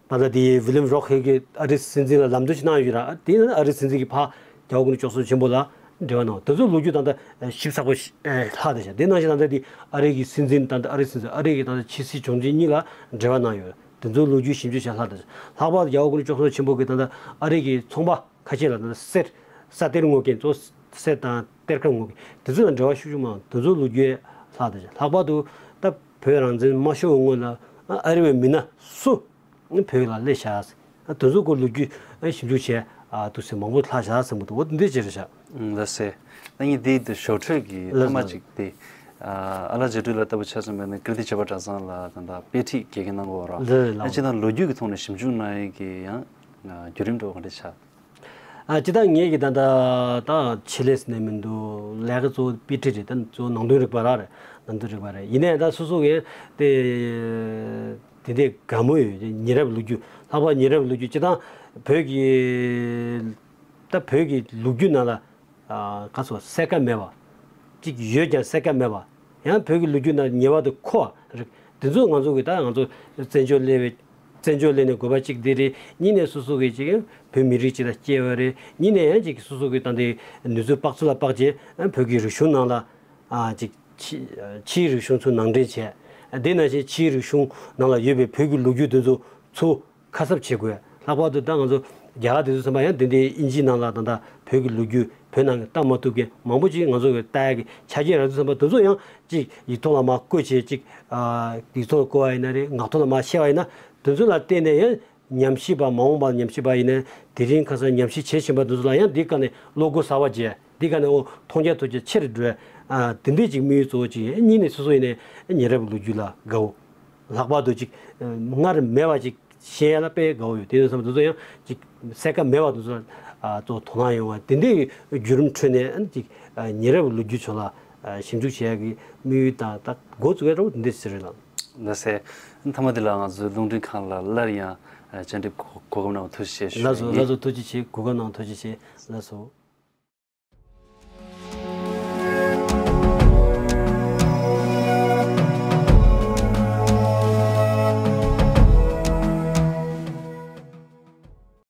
ད་ལྟ་དེ་ཝི་ལིམ་རོག་ཧེལ་གྱིས་ཨ་རིའི་སྲིད་འཛིན་ལ་ལམ་སྟོན་ཞིག་གནང་ཡོད་ར། དེ་ནི་ཨ་རིའི་སྲིད་འཛིན་གྱིས་ཕར་རྒྱལ་བ་སྐུ་ཕྲེང་བཅུ་གསུམ་ཆེན་པོ་ལ་འབྲེལ་བ་གནང་། དེ་ཚོའི་ལོ་རྒྱུས་ད་ལྟ་ཞིབ་ཚགས་པོ་ཞིག་ལྷག་བསྡད་ཤག་དེ་ནང་བཞིན་ད་ལྟ་དེ་ཨ་རི་གི་སྲིད་འཛིན་ད་ལྟ་ཨ་རིའི་སྲིད་འཛིན་ཨ་རི་གི་ད་ལྟ་ཕྱི་སྲིད་བྱུང་འཛིན་གཉིས་ལ་འབྲེལ་བ་གནང་ཡོད། དེ་ཚོའི་ལོ་རྒྱུས་ཞིབ་འཇུག་བྱས་ལྷག་བསྡད་ཤག་ལྷག་པར་དུ་རྒྱལ་བ་སྐུ་ཕྲེང་བཅུ་གསུམ་ཆེན་པོ་གིས་ད་ལྟ་ཨ་རི་གི་ཚོང་པ་ཁ་ཤས་ལ་ད་ལྟ་གསེར་ས་གཏེར་དངོས་རྒྱན་གཙོ་གསེར་དང་གཏེར་ཁ་དངོས་རྒྱན་དེ་ཚོ་དང་འབྲེལ་བ་ཤུགས་ཆེན་མང་། དེ་ཚོའི་ལོ་རྒྱུས་ལྷག་བསྡད་ཤག་ལྷག་པར་དུ་ད་བོད་རང་བཙན་མ་ཤོར་བའི་སྔོན་ལ་ཨ་རི་བའི་མི་སྣ་སུ་བོད་ལ་སླེབས་ཤག་དེ་ཚོ་སྐོར་ལོ་རྒྱུས་ཞིབ་འཇུག་བྱས་འདུག་ཟེར་མང་པོ་ལྷག་ཤག་ཟེར་མི་འདུག་འོ་དེ་འདྲ་ཅིག་རེད་ཤག་ལགས་སེ། ད་ངས་འདི་ཞོར་འཕྲོས་ཀྱི་ཐ་མ་ཅིག་དེ། ཨ་ལགས་རྗེ་སྤྲུལ་ལགས་ལྟ་བུ་ཆ་བཞག་པ་ཡིན་ན་ཀིརྟི་བྱེས་པ་གྲྭ་ཚང་ལ་ད་ལྟ་དཔེ་ཁྲིད་དགེ་རྒན་གནང་གི་ཡོད་རེད། ལགས་རེད་ལགས། ཨ་སྤྱིར་བཏང་ལོ་རྒྱུས་ཀྱི་ཐོག་ནས་ཞིབ་འཇུག་གནང་ཡས་ཀྱི་ཡང་བརྒྱུད་རིམ་འདྲ་བོ་ག་འདྲ་ཆགས། ཨ་སྤྱིར་བཏང་ངེད་ཀྱི་ད་ལྟ་ད་ཆེད་ལས་ནས་མི་འདུག་ལས་ཀ་གཙོ་བོ་དཔེ་ཁྲིད་རེད། ད་གཙོ་བོ་ནང་དོན་རིག་པ་རང་རེད། ནང་དོན་རིག་པ་རེད། ཡིན་ནའི་ད་སོ་སོ་གི་དེ་དེ་འདྲའི་དགའ་མོས་ཡོད། ཉེ་རབས་ལོ་རྒྱུས་ལྷག་པར་ཉེ་རབས་ལོ་རྒྱུས་སྤྱིར་བཏང་བོད་ཀྱི་ད་བོད་ཀྱི་ལོ་རྒྱུས་ནང་ལ་ཨ་ག་ཚོད་གསལ་ཁ་མེད་པ། གཅིག་ཡོད་ཀྱང་གསལ་ཁ་མེད་པ། ཡང་བོད་ཀྱི་ལོ་རྒྱུས་ནང་ཉེ་བར་དུ་མཁོ་བ་རིགས་དེ་ཚོ་ང་ཚོ་གི་ད་ང་ཚོ་བཙན་བྱོལ་སླེབས་པའི་བཙན་བྱོལ་སླེབས་ནས་དགོས་པ་གཅིག་འདི་རེད། གཉིས་ནས་སོ་སོ་གི་གཅིག་བོད་མི་རིགས་གཅིག་ལ་སྐྱེས་པ་རེད། གཉིས་ནས་ཡང་གཅིག་སོ་སོ་གི་ད་ལྟའི་ནུས་ཚོད་དཔག་ཚོད་ལ་དཔག་བྱས་བོད་ཀྱི་རིག་གཞུང་ནང་ལ་ཨ་གཅིག་ཕྱི་ཕྱིའི་རིག་གཞུང་ཚོ་ནང་འདྲེན་བྱས། དེ་ནང་བཞིན་ཕྱིའི་རིག་གཞུང་ནང་ལ་ཡོད་པའི་བོད་ཀྱི་ལོ་རྒྱུས་དེ་ཚོ་ཚུར་ཁ་གསབ་བྱེད་དགོས། ལྷག་པར་དུ་ད་ང་ཚོ་རྒྱ་གར་དེ་ཚོ་ཚང་མ་ཡང་དེ་འདྲའི་དབྱིན་ཇིའི་ནང་ལ་ད་ལྟ་བོད་ཀྱི་ལོ་རྒྱུས་བོད་ནང་གི་ལྟ་མ་ཐུབ་མཁན་མང་པོ་ཅིག་ང་ཚོ་གི་ལྟ་ཡག་གི་ཆ་རྐྱེན་རག་དུས་ཙམ་པ་དེ་ཚོ་ཡང་ཅིག་ཡིག་ཐོག་ལ་མར་བཀོད་བྱས་ཅིག་ཨ་ཡིག་ཐོག་ལ་བཀོད་པ་ཡིན་ན་རེད། ངག་ཐོག་ལ་མར་བཤད་པ་ཡིན་ན་དེ་ཚོ་ལ་བརྟེན་ནས་ཡང་ཉམས་ཞིབ་པ་མ་འོངས་པ་ཉམས་ཞིབ་པ་ཡིན་ན་དེ་རིང་ཁ་སང་ཉམས་ཞིབ་བྱེད་བཞིན་པ་དེ་ཚོ་ལ་ཡང་འདི་སྒང་ནས་བློ་སྒོ་གསར་པ་འབྱེད། འདི་སྒང་ནས་འོ་མཐོང་རྒྱ་ཐོས་རྒྱ་ཆེ་རུ་འགྲོ་ཡ་དེ་འདྲས་ཅིག་དམིགས་ཡུལ་གཙོ་བོ་ཅིག་ཡིན། གཉིས་ནས་སོ་སོ་ཡིན་ནའི་ཉེ་རབས་ལོ་རྒྱུས་ལ་དགའ་བོ། ལྷག་པར་དུ་ཅིག་སྔར་མེད་པ་ཅིག་ཤེས་ཡ་ལ་དཔེ་དགའ་བོ་ཡོད། དེ་ཡིན་ཙང་དེ་ཚོ་ཡང་ཅིག་གསལ་ཁ་མེད་པ་དེ་ཚོ་ལ་ཨ་གཙོ་དོ་སྣང་ཡོང་བ་དེ་འདྲའི་བརྒྱུད་རིམ་ཁྲོད་ནས་ཨ་ནི་ཅིག་ཨ་ཉེ་རབས་ལོ་རྒྱུས་ཚོ་ལ་ཨ་ཞིབ་འཇུག་བྱེད་ཡ་གི་དམིགས་ཡུལ་དང་ད་འགོ་བཙུགས་ཡ་འདྲ་བོ་དེ་འདྲ་ཞིག་རེད་ལགས། ལགས་སེ། མཐའ་མ་དེ་ལ་ང་ཚོའི་རླུང་འཕྲིན་ཁང་ལ་སླར་ཡང་ཨ་བཅར་འདྲི་གོ་གོ་སྐབས་གནང་བ་ཐུགས་རྗེ་ཆེ་ཞུ་ཡ་ཡིན། ལགས་སོ། ལགས་སོ། ཐུགས་རྗེ་ཆེ། གོ་སྐབས་གནང་བ་ཐུགས་རྗེ་ཆེ། ལགས་སོ།